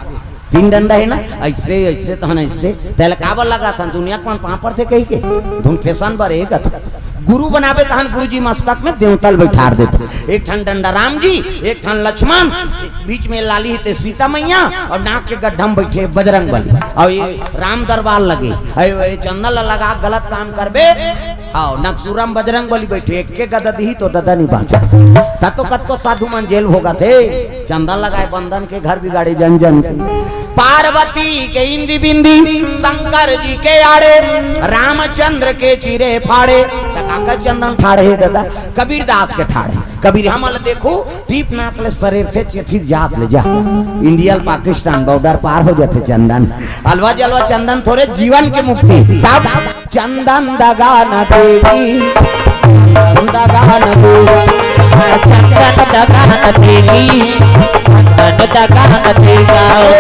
तीन डंडा हे ना, अइसे, अइसे तहन अइसे। तेला काबर लगाथन? दुनिया के मन पाँव परथे कहिके। धुन फैशन बर एक अथ। गुरु बनाबे तहन गुरुजी मस्तक में देवता ल बइठार देथे। एक ठन डंडा राम जी, एक ठन लक्ष्मण, बीच में लाली हे ते सीता मैया, अउ नाक के गड्ढा म बइठे बजरंग बली। अउ ये राम दरबार लगे। अउ ये चंदन ल लगा गलत काम करबे, हाव, नकसुरा म बजरंग बली बइठे, एक के गदा दिही तो ददा नी बाँचस। त तो कतको साधु मन जेल भोगथे, चंदन लगाए बंदन के घर बिगाड़े जन जन के। पार्वती के इंदी बिंदी, शंकर जी के आड़े, रामचंद्र के चीरे फाड़े। त काकर चंदन ठाड़े हे दादा? कबीरदास के ठाड़े। कबीर हमन ल देखो, दीप नाक ले सरेरथे, चेथी जात ले जा। इंडिया ल पाकिस्तान बॉर्डर पार हो जाथे चंदन। अलवा जलवा चंदन थोरे जीवन के मुक्ति। तब चंदन दगा न देगी, चंदन दगा न देगी, चंदन दगा न देगी, चंदन दगा न देगा, ओ,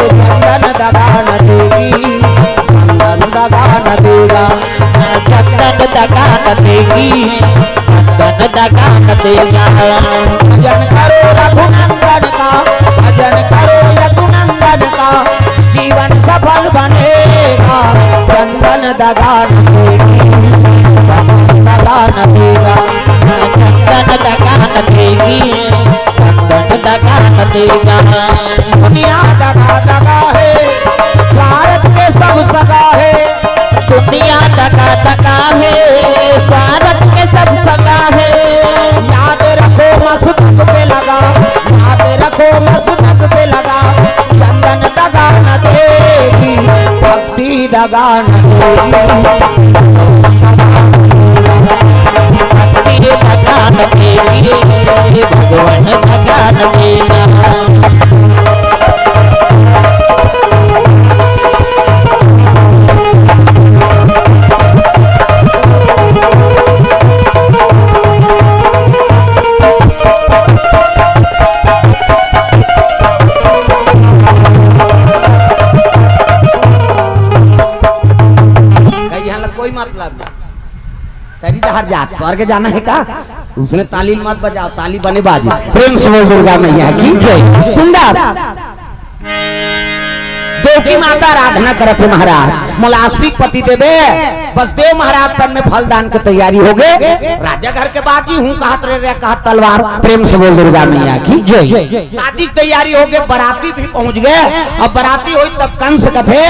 चंदन दगा न देगी, चंदन दगा न देगा, चंदन दगा न देगी, चंदन दगा न देगा। भजन करो रघुनंदन का, भजन करो रघुनंदन का, जीवन सफल बनेगा। चंदन दगा न देगी, चंदन दगा न देगा, चंदन दगा न देगी, चंदन दगा न देगा। दुनिया दगा दगा है, स्वार्थ के सब सगा है। दुनिया दगा दगा है, स्वार्थ के सब सगा है। याद रखो मस्तक पे लगा, याद रखो मस्तक पे लगा। चंदन दगा न देगी, भक्ति दगा न देगी। भक्ति दगा न देगी, भगवान दगा न देगा। कहीं यहाँ ला कोई मतलब नहीं। तरी तहार जात स्वर्ग जाना है का? उसने ताली मत बजाओ, ताली बने बाजी। प्रेम से बोल दुर्गा मैया की जय। सुंदर। देवकी माता आराधना करत हे महाराज, मोला आशिक पति देबे। बसदेव महाराज सन में फलदान के तैयारी हो गे। राजा घर के बागी हूँ कहत रे, रे कहत तलवार। प्रेम से बोल दुर्गा मैया की जय। शादी की तैयारी हो गे, बराती भी पहुँच गे। अब बराती होई तब कंस कथे,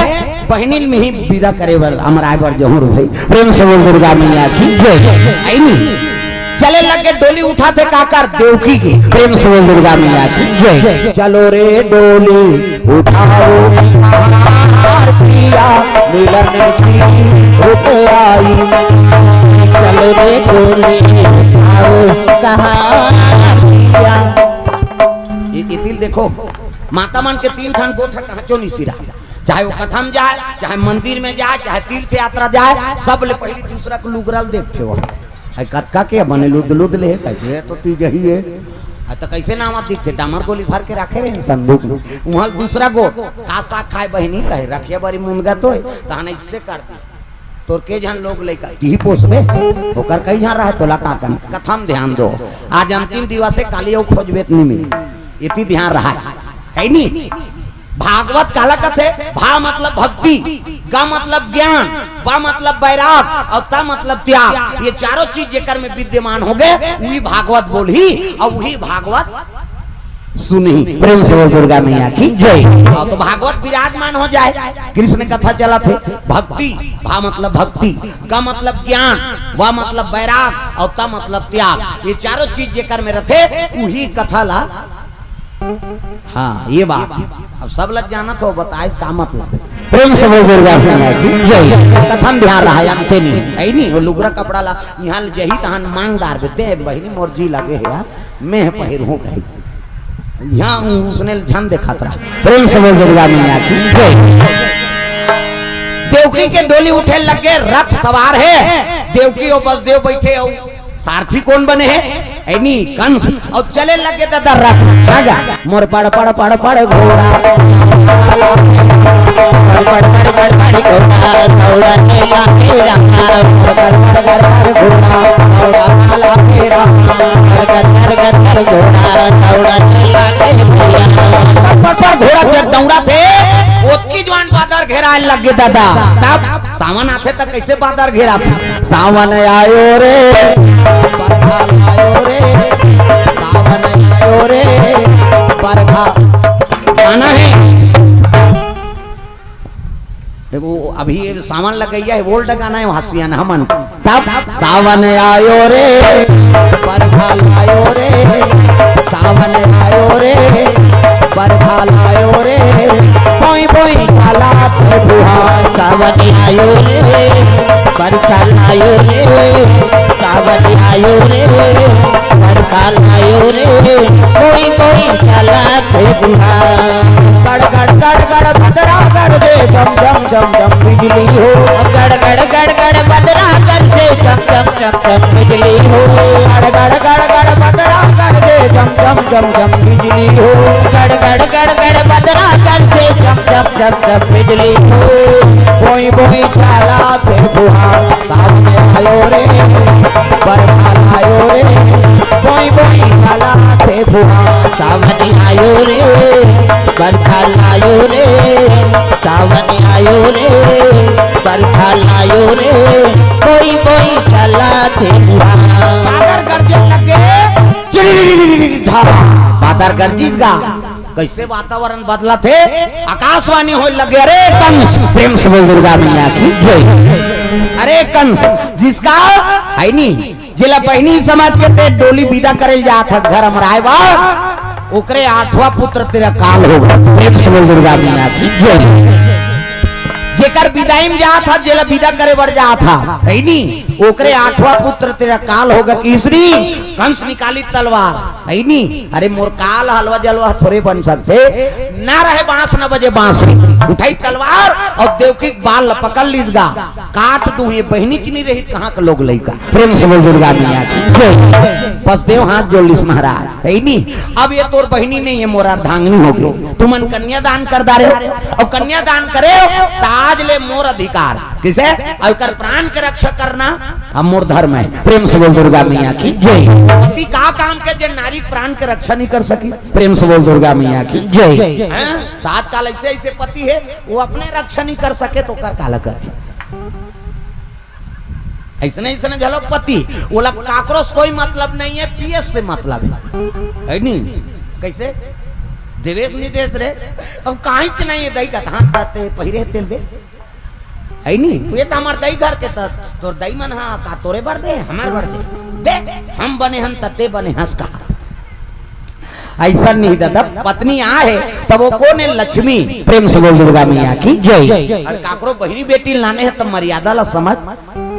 बहिनिन में ही विदा करे बर हमर आए बर जहूँ रे भाई। प्रेम से बोल दुर्गा मैया की जय। आई नहीं। चले लगे डोली उठाथे काकर देवकी के। प्रेम से बोल दुर्गा मैया की जय। चलो रे डोली उठाओ कहार पिया मिलन की रुत आई। चलो रे डोली उठाओ कहार पिया। ये, ये दिल देखो, माता मन के तीन ठन गोठ कहाँ चो नहीं सिरा, चाहे वो कथा म जाए, चाहे मंदिर में जाए, चाहे तीर्थ यात्रा जाए, सब ले पहली दूसरा के लुगरा ल देखथे वो। है कतका के बने लुद लुद ले, कहे तो तीज ही है। आ तो कैसे नावा दिखथे, डामर गोली भर के रखे रहे संदूक में। वहाँ दूसरा गो, का साग खाए बहिनी, कहे रखिया बरी मुनगा तो है, तहन इससे कर दी। तोर के झन लोग लइका तिही पोसबे, ओकर कई झन रहे तोला का कन। कथा म ध्यान दो, आज अंतिम दिवस हे, काली अउ खोजबे त नी मिली। इति ध्यान रहा है नी? भागवत काला कथे? भा मतलब भक्ति, ग मतलब ज्ञान, ब मतलब बैराग अउ त मतलब त्याग। ये चारों चीज जेकर में विद्यमान हो गए, वही भागवत बोलही अउ वही भागवत सुनही। प्रेम से बोल दुर्गा मैया की जय। हाँ, तो भागवत विराजमान हो जाए, कृष्ण कथा चलत हे। भक्ति, भा मतलब भक्ति, ग मतलब ज्ञान, व मतलब बैराग अउ त मतलब त्याग। ये चारों चीज जेकर में रथे, उही कथा ला। हाँ, ये बात। अब सब लग जाना तो बताए का मतलब। प्रेम से बोल दुर्गा मैया की जय। कथा म ध्यान रहा, अंते नहीं, है नहीं, वो लुगरा कपड़ा ला, यहाँ जही तहन मांग डारबे, दे बहिनी मोर जी लगे है यार, मैं पहिर हूँ कही। यहाँ उसने झन देखत रहा। प्रेम से बोल दुर्गा मैया की जय। देवकी के डोली उठे लगे, रथ सवार हे देवकी अउ बसदेव बइठे, अउ सारथी कोन बने हे? हे नी, कंस। अउ चले लगे दादा रथ, राजा। मोर पड़ पड़ पड़ पड़ घोड़ा, पड़ पड़ पड़ पड़ पड़ घोड़ा, दौड़ा के लागे राम। मोर पड़ पड़ पड़ पड़ घोड़ा, दौड़ा के लागे राम। पड़ पड़ पड़ पड़ घोड़ा जब दौड़ाथे, ओतकी जुवार बादर घेराय लगे दादा। तब सावन आथे त कइसे बादर घेराथे? सावन आयो रे, बरखा लायो रे, सावन आयो रे, बरखा। गाना हे। देखो, अभी ये सावन लग गई है, old गाना है, वहाँ सियान हमन। तब सावन आयो रे, बरखा लायो रे, सावन आयो रे, बरखा लायो रे, बोई बोई चलत हे फुहार। सावन आयो रे, बरखा लायो रे, सावन आयो रे, बरखा लायो रे, बोई बोई चलत हे फुहार। गड़ गड़ गड़ गड़ बदरा गरजे, झम झम झम झम बिजली हो। गड़ गड़ गड़ गड़ बदरा गरजे, झम झम झम झम बिजली हो। गड़ गड़ गड़ गड़ बदरा गरजे, झम झम झम झम बिजली हो। गड़ गड़ गड़ गड़ बदरा गरजे, झम झम झम झम बिजली हो। बोई बोई चलत हे फुहार, सावन आयो रे, बरखा लायो रे, बोई बोई चलत हे फुहार। सावन आयो रे, बरखा लायो रे, सावन आयो रे, बरखा लायो रे, बोई बोई चलत हे फुहार। बादर गरजे लगे, चिड़ी धारा। बादर गरजिस गा, कइसे वातावरण बदलत हे, आकाशवाणी होय लगे, अरे कंस, प्रेम से बोल दुर्गा मैया की जय। अरे कंस, जिसका हे नी, जेला बहिनी समझ के ते डोली बिदा करे ल जात हस घर अमराय बर, ओकरे आठवां पुत्र तेरा काल होगे। प्रेम से बोल दुर्गा मैया की जय। जेकर बिदाई म जात हस, जेला बिदा करे बर जात हस, हे नी, ओकरे आठवां पुत्र तेरा काल होगे। किसनी? कंस निकाली तलवार, हे नी? अरे मोर काल हलवा जलवा थोरे बन सकथे। ना रहे बांस न बजे बांसुरी, उठाई तलवार अउ देवकी के बाल ल पकड़ लिस गा। काट दूं, ये बहिनी च नइ रही त कहां के लोग लइका। प्रेम से बोल दुर्गा मैया की जय। बसदेव हाथ जोड़ लिस महाराज, हे नी? अब ये तोर बहिनी नइ हे, मोर अर्धांगिनी होगे। तुमन कन्यादान कर डारेव, अउ कन्यादान करेव त आज ले मोर अधिकार। कइसे? अउ एकर प्राण के रक्षा करना अब मोर धर्म हे। प्रेम से बोल दुर्गा मैया की जय। पति का काम के जे नारी के प्राण के रक्षा नइ कर सकिस? प्रेम से बोल दुर्गा मैया की जय। हैं? त आजकल अइसे अइसे पति हे, वो अपने रक्षा नइ कर सके त ओकर काला करही? अइसने अइसने घलोक पति, ओला काकरो से कोई मतलब नइ हे, पीएस से मतलब हे, हे नी? कइसे? देवेश नइ देस रे, अब काहींच नइ हे, दई कथां तते पहिरे तेल दे, हे नी? ये त हमर दई घर के, त तोर दई मन हा का तोरे बर दे, हमर बर दे, दे, हम बने हन तते बने हस कहा। अइसन नइ दादा, पत्नी आहे तब वो कोन हे? लक्ष्मी। प्रेम से बोल दुर्गा मैया की जय। अउ काकरो बहिनी बेटी लाने हे तब मर्यादा ला समझ।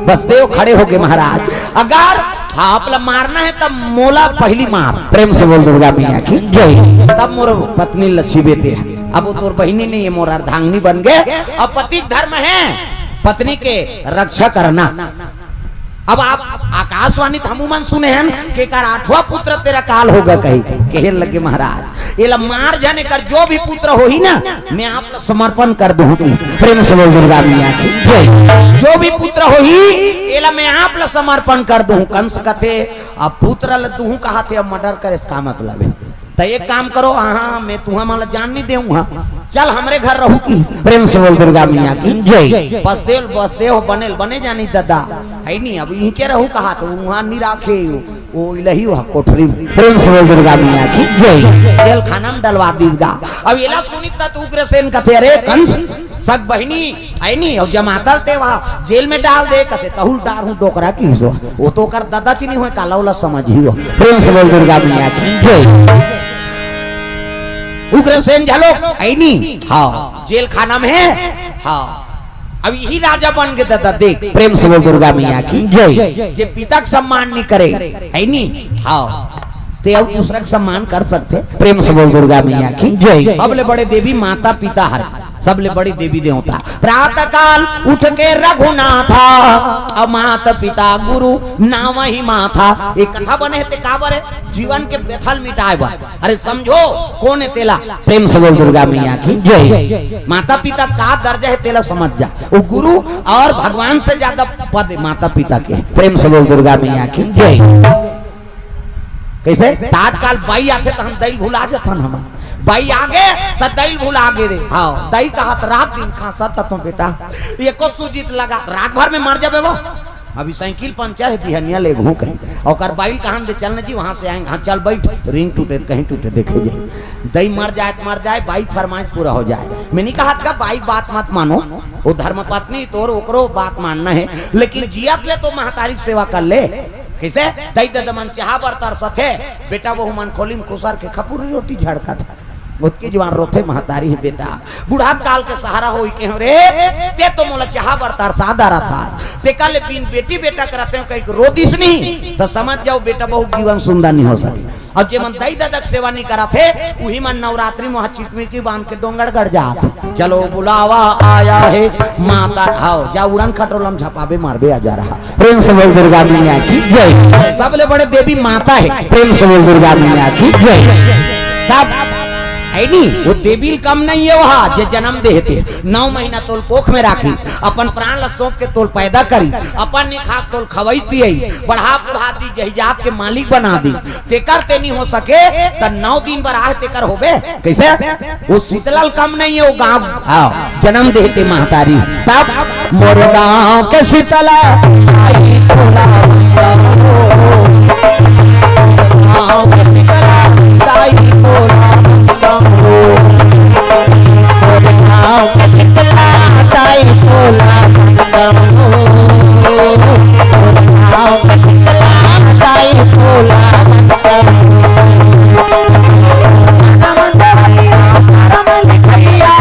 बसदेव खड़े होगे महाराज, अगर हाप ला मारना हे तब मोला पहिली मार। प्रेम से बोल दुर्गा मैया की जय। तब मोर पत्नी लक्ष्मी बेटे हे। अब वो तोर बहिनी नइ हे, मोर अर्धांगिनी बन गे। अब पति के धर्म हे पत्नी के रक्षा करना। अब आप आकाशवाणी त हमू मन सुने हन कि एकर आठवां पुत्र तेरा काल होगे कहिके, कहे लगे महाराज, एला मार झन, एकर जो भी पुत्र होही ना, मैं आप ला समर्पण कर दूं कि। प्रेम से बोल दुर्गा मैया की जय। जो भी पुत्र होही, एला मैं आप ला समर्पण कर दूं। कंस कथे, अब पुत्र ला दूं कहाथे, अब मर्डर करे से का मतलब हे? त एक काम करो, हां, मैं तुंहर मन ला जान नइ देवंव, हां, चल हमरे घर रहू कि। प्रेम से बोल दुर्गा मैया की जय। बसदेव, बसदेव बने ल बने जानिस दादा, हे नी? अब इही के रहू कहाथे, उहां नइ राखे, वो इलाही वहां कोठरी म। प्रेम से बोल दुर्गा मैया की जय। जेल खाना म डलवा दिस गा। अब एला सुनिस त उग्रसेन कथे, अरे कंस, सग बहिनी, हे नी, अउ जमाता ल ते वहां जेल में डाल दे, कथे, तहू ल डारहूं डोकरा कहिस। वो तो ओकर दादा च नइ होय, काला ओला समझही वो। प्रेम से बोल दुर्गा मैया की जय। उग्रसेन घलोक, हे नी? हां, जेल खाना में हे। हां, अब इही राजा बन गे दादा, देख। प्रेम से बोल दुर्गा मैया की जय। जे पिता के सम्मान नइ करे, हे नी? हां, ते अउ दूसरा के सम्मान कर सकथे। प्रेम से बोल दुर्गा मैया की जय। सबले बड़े देवी माता पिता हरे। तब ले बड़ी देवी देवता। प्रातः काल उठ के रघुनाथा, अब माता पिता गुरु नाम ही माथा। एक कथा बने हे ते काबर हे? जीवन के व्यथा ल मिटाए बर। अरे समझो, कोन हे तेला? प्रेम से बोल दुर्गा मैया की जय। माता पिता का दर्जा हे तेला समझ जा। वो गुरु और भगवान से ज्यादा पद हे माता पिता के। प्रेम से बोल दुर्गा मैया की जय। कइसे? त आजकल बाई आथे त हम दई ल भुला जथन। हमन बाई आगे त दई ल भुला गे रे। हाँ, दई कहत रात दिन खांसत हतो बेटा, एको सूजी त लगा, रात भर में मर जाबे वो। अभी साइकिल पंचर हे, बिहनिया लेगहूं कहीं। ओकर बाई ल कहन दे, "चल न जी, वहां से आएंगे।" "हाँ, चल बैठ।" रिंग टूटे त कहीं टूटे, देखे जाए। दई मर जाए त मर जाए, बाई के फरमाइश पूरा हो जाए। मैं नहीं कहत का बाई के बात मत मानो, वो धर्म पत्नी तोर, ओकरो बात मानना हे, लेकिन जियत ले तो महतारी के सेवा कर ले। कइसे? दई ददा मन चाहा बर तरसत हे, बेटा बहू मन खोली म खुसर के खपुरी रोटी झड़कत हे। ओतकी जुवार रोथे महतारी हे बेटा। बुढ़त काल के सहारा होई के हो रे, ते तो मोला चाहा बर तरसा डारत हस। तेकर ले बिन बेटी बेटा के रहितेंव कहिके रो दिस नहीं, त समझ जाओ बेटा बहू के जीवन सुंदर नहीं हो सके। अउ जे मन दई ददा के सेवा नहीं करत हे, उही मन नवरात्रि म चिकमिकी बांध के डोंगरगढ़ जात। चलो बुलावा आया है माता, हाव, जा उड़न खटोला म झपाबे, मारबे, आ जा रहा। प्रेम से बोल दुर्गा मैया की जय। सबले बड़े देवी माता हे, प्रेम से बोल दुर्गा मैया की जय। तब हे नी, वो देवी ल कम नहीं हे, वहा जे जनम दे हे ते नौ महीना तोल कोख में राखी, अपन प्राण ल सौंप के तोल पैदा करी, अपन निखाक तोल खवई पियई, बढ़ा बुढ़ा दी, जहिजात के मालिक बना दी। तेकर ते नहीं हो सके, त नौ दिन बर आहे तेकर होबे। कइसे? वो शीतला ल कम नहीं हे, वो गांव, हाँ, जनम दे हे ते महतारी। तब मोर गांव के शीतला, आई तोला वंदन हो। गांव के शीतला, आई तोला वंदन हो। मोर गांव के शीतला, आई तोला वंदन हो। मोर गांव के शीतला, आई तोला वंदन हो। करम लिखैया,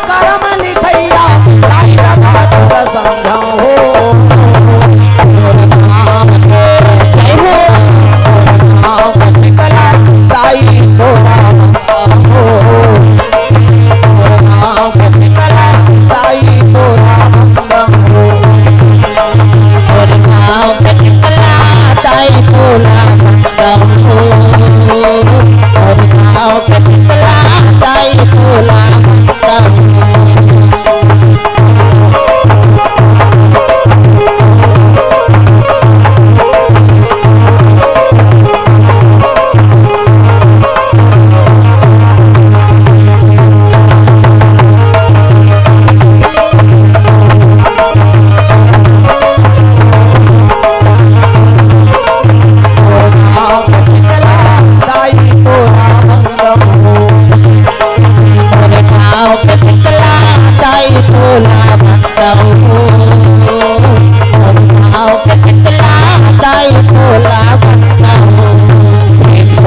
करम लिखैया, ताई राधा तोर समझाओ हो। तोर नाम के जय हो, तोर नाम शीतला, ताई तोरा वंदन हो। तोर नाम शीतला, ताई तोरा वंदन हो। तोर नाम शीतला, ताई तोरा वंदन हो। तोर नाम शीतला, ताई तोरा वंदन हो।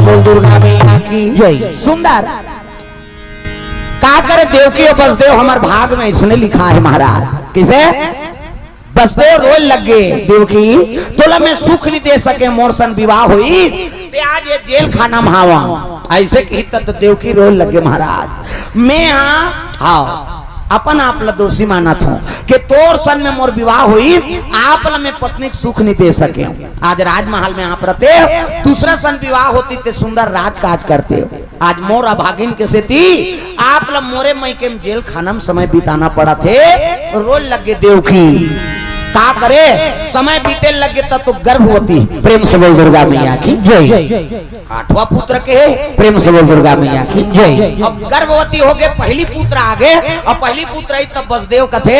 बोल दुर्गा मैया की जय। सुंदर। का करे देवकी अउ बसदेव, हमर भाग में इसने लिखा है महाराज। कइसे? बसदेव रोय लगे, देवकी, तोला मैं सुख नहीं दे सके, मोर सन विवाह होई, ते आज ये जेल खाना में हवा। अइसे कही त देवकी रोय लगे महाराज। मैं हाँ, हाँ, अपन आप ला दोषी मानत हूँ कि तोर सन में मोर विवाह होई, आप ला मैं पत्नी के सुख नहीं दे सके। आज राजमहल में आप रहते, दूसरा सन विवाह होती ते सुंदर राजकाज करते। आज मोर अभागिन के सेती आप ला मोरे मइके में जेल खाना में समय बिताना पड़त हे। रोय लगे देवकी, का करे, समय बीते लगे त तो गर्भवती। प्रेम से बोल दुर्गा मैया की जय। आठवां पुत्र के हे, प्रेम से बोल दुर्गा मैया की जय। अब गर्भवती हो गे, पहली पुत्र आ गे, अउ पहली पुत्र आई तब बसदेव कथे,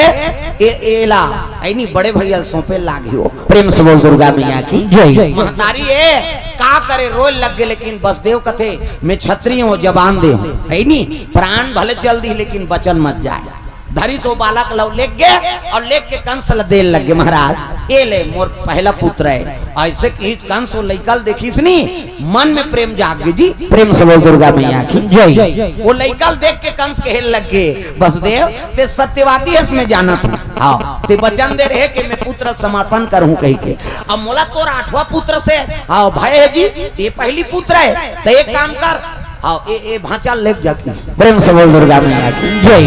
ए, एला, ऐनी बड़े भैया ल सौंपे लागी हो। प्रेम से बोल दुर्गा मैया की जय। महतारी ए, का करे, रोय लग गे, लेकिन बसदेव कथे, मैं क्षत्रिय हूँ, जबान दे हूँ, है नी, प्राण भले चल दी, लेकिन बचन मत जाए। धरी सो बालक लव लेग गे अउ लेग के कंस ल देन लग गे, महाराज, ए ले मोर पहला पुत्र है। अइसे किहिस कंस वो लइका ल देखिस नी, मन में प्रेम जाग गे जी। प्रेम से बोल दुर्गा मैया की जय। वो लइका ल देख के कंस कहे लग गे, बसदेव, ते सत्यवादी हस, मैं जानत हूँ। हाँ, ते वचन दे रहे कि मैं पुत्र समर्पण करूँ कहि के। अब मोला तोर आठवां पुत्र से, हाँ, भय है जी, ये पहली पुत्र है, त एक काम कर, अउ ए, ए भांचा लेग जा किहिस। प्रेम से बोल दुर्गा मैया की जय।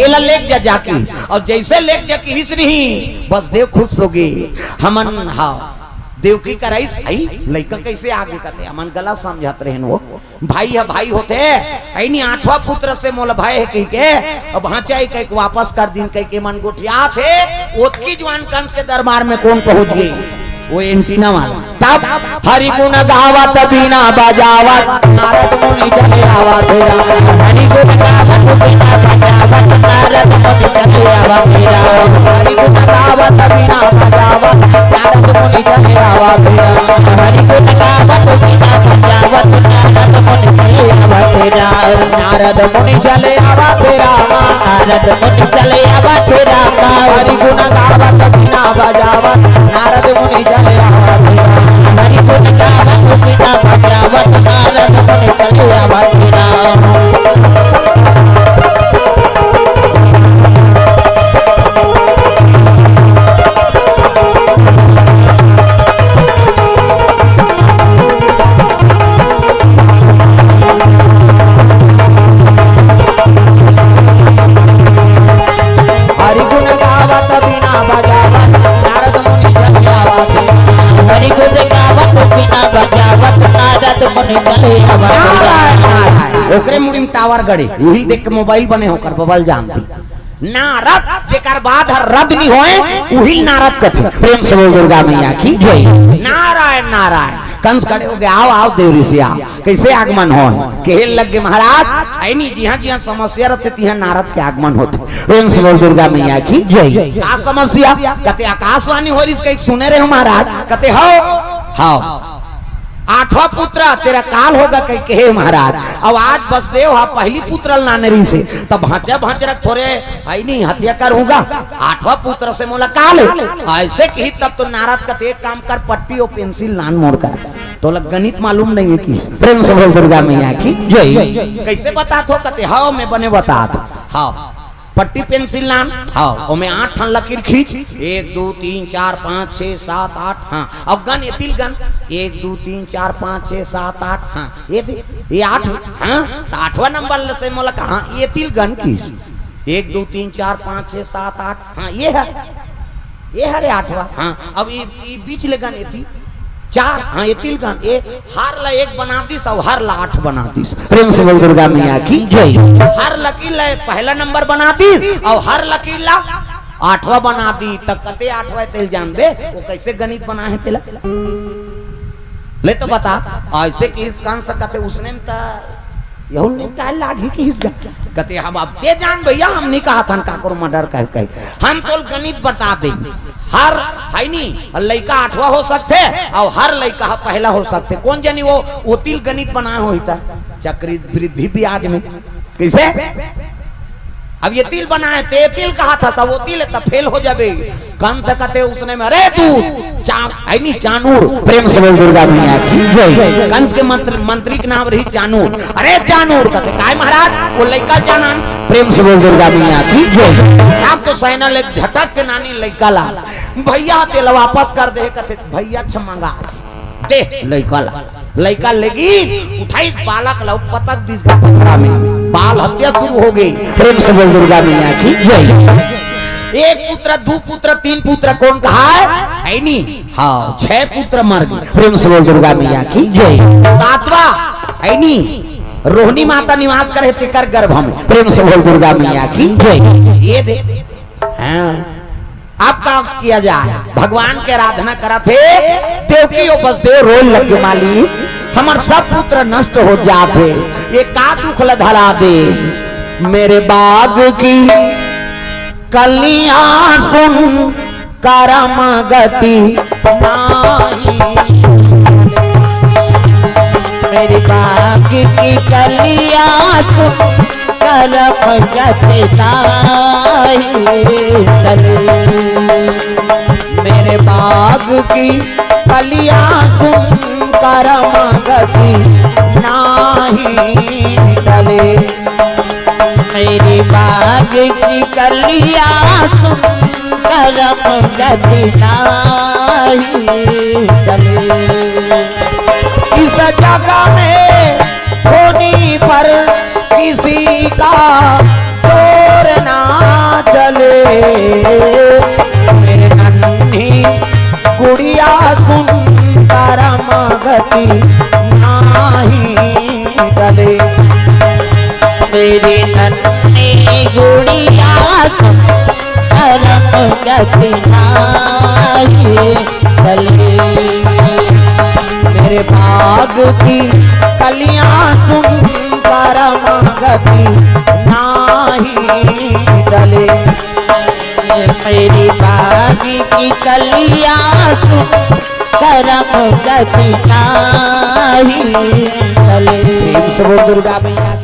एला लेग जा, जा किहिस। अउ जइसे लेग जा किहिस नहीं, बसदेव खुश होगे। हमन, हाँ, देवकी कराइस, आई लइका कइसे आगे कथे, हमन गलत समझत रहेन वो। भाई ह भाई होथे, अइनी आठवां पुत्र से मोला भय हे कहिके, अब भांचा ही कहिके वापस कर दिन कहिके मन गोठियात हे। ओतकी जुवार कंस के दरबार में कोन पहुंच गे? वो एंटीना वाला। तब हरि गुण गावत बीना बजावत नारद मुनि चले आवत राम। हरि गुण गावत बीना बजावत नारद मुनि चले आवत राम। हरि गुण गावत बीना बजावत नारद मुनि चले आवत राम। हरि गुण गावत बीना बजावत नारद मुनि चले आवत राम। नारद मुनि चले आवत राम। नारद मुनि चले आवत राम। हरि गुण गावत बीना बजावत नारद मुनि चले आवत राम। हरि गुण गावत बीना बजावत नारद मुनि चले आवत राम। हरि गुण गावत बीना बजावत नारद मुनि चले आवत। हरि गुण गावत बीना बजावत नारद मुनि चले आवत। नारायण, नारायण। ओकरे मुड़ी में टावर गड़े, उही देख के मोबाइल बने होकर बबल जानती। नारद, जेकर बाद हर रद नी होए, उही नारद कथे। प्रेम से बोल दुर्गा मैया की जय। नारायण, नारायण। कंस खड़े होगे, "आओ, आओ देवरी से आओ।" कइसे आगमन होए? कहे लग गे, "महाराज, अइनी जिहां जिहां समस्या रथे, तिहां नारद के आगमन होथे।" प्रेम से बोल दुर्गा मैया की जय। का समस्या? कथे, "आकाशवाणी हो रहिस, कहीं सुने रहे हो महाराज?" कथे, "हव, हव।" आठवां पुत्र तेरा काल होगा कहिके हे महाराज। अब आज बसदेव हा पहली पुत्र लाने रहिसे, तब भांचा भांचरक थोरे हइनी हत्या कर होगा। आठवां पुत्र से मोला काल हे। अइसे किही तब तो नारद कथे, "एक काम कर, पट्टी अउ पेंसिल लान मोर करा, तोला गणित मालूम नहीं हे किहिस।" प्रेम से बोल दुर्गा मैया की जय। कइसे बतात हो? कथे, "हव, मैं बने बतात हव।" पट्टी पेंसिल लान, हाँ, ओमे आठ ठन लकीर खींच, एक, दू, तीन, चार, पाँच, छः, सात, आठ, हाँ, अब गन, एतिल गन, एक, दू, तीन, चार, पाँच, छः, सात, आठ, हाँ, ये दे, ये आठ, हाँ, त आठवां नंबर ल से मोला कहा, हाँ, एतिल गन किहिस, एक, दू, तीन, चार, पाँच, छः, सात, आठ, हाँ, ये हे, ये हरे आठवां, हाँ, अब ये, ये बीच ले गन एती, चार, हाँ, एतिल गन, ए, हर ला एक बना दिस अउ हर ला आठ बना दिस। प्रेम से बोल दुर्गा मैया की जय। हर लकीर ला पहला नंबर बना दिस अउ हर लकीर ला आठवां बना दिस, त कते आठवां तेला जानबे, वो कइसे गणित बनाए हे तेला? ले तो बता, अइसे किहिस कंस कथे उसने में त यहू निपटाए लागही किहिस गा। कथे, "हम अब ते जान भइया, हम नी कहत हन काकरो मर्डर कहे, कहे। हम तोला गणित बता देन। हर, हइनी, लइका आठवां हो सकथे अउ हर लइका ह पहला हो सकथे। कोन जनी वो, ओतिल गणित बनाए होही त चक्रवृद्धि ब्याज में। कइसे? अब एतिल बनाए, ते एतिल कहत हस, ओतिल त फेल हो जाबे।" कंस कथे उसने में, "अरे तू चा-, हइनी चानूर।" प्रेम से बोल दुर्गा मैया की जय। कंस के मंत्र-, मंत्री के नाम रहिस चानूर। "अरे चानूर," कथे, "काय महाराज?" वो लइका जानन। प्रेम से बोल दुर्गा मैया की जय। अब तो सैना ले झटक के नानी लइका ला, भइया तेला वापस कर दे, कथे, "भइया छ मंगा दे लइका ला।" लइका लेगिस, उठाइस बालक ला, पटक दिस गा पथरा में, बाल हत्या शुरू होगे। प्रेम से बोल दुर्गा मैया की जय। एक पुत्र, दू पुत्र, तीन पुत्र, कोन कहाय? हइनी। हाँ, छह पुत्र मर गे। प्रेम से बोल दुर्गा मैया की जय। सातवां, हइनी, रोहिणी माता निवास करे तेकर गर्भ में। प्रेम से बोल दुर्गा मैया की जय। ये दे। हाँ। अब का किया जाए? भगवान के आराधना करत हे, देवकी अउ बसदेव रोए लग गे, "मालिक, हमर सब पुत्र नष्ट हो जात हे, ये का दुख ल धरा दे?" मेरे बाग की कलियां सुन करम गति नाही। मेरे बाग की कलियां सुन करम गति नाही टले। मेरे बाग की कलियां सुन करम गति नाही टले। मेरे बाग की कलियां सुन करम गति नाही टले। इस जग में होनी पर किसी का जोर ना चले। मेरे नन्ही गुड़िया सुन, करम गति नाही टले। मेरी नन्ही गुड़िया सुन, करम गति नाही टले। मेरे भाग की कलियां सुन, करम गति नाही टले। मेरी भाग की कलियां सुन, करम गति नाही टले। प्रेम से बोल दुर्गा मैया।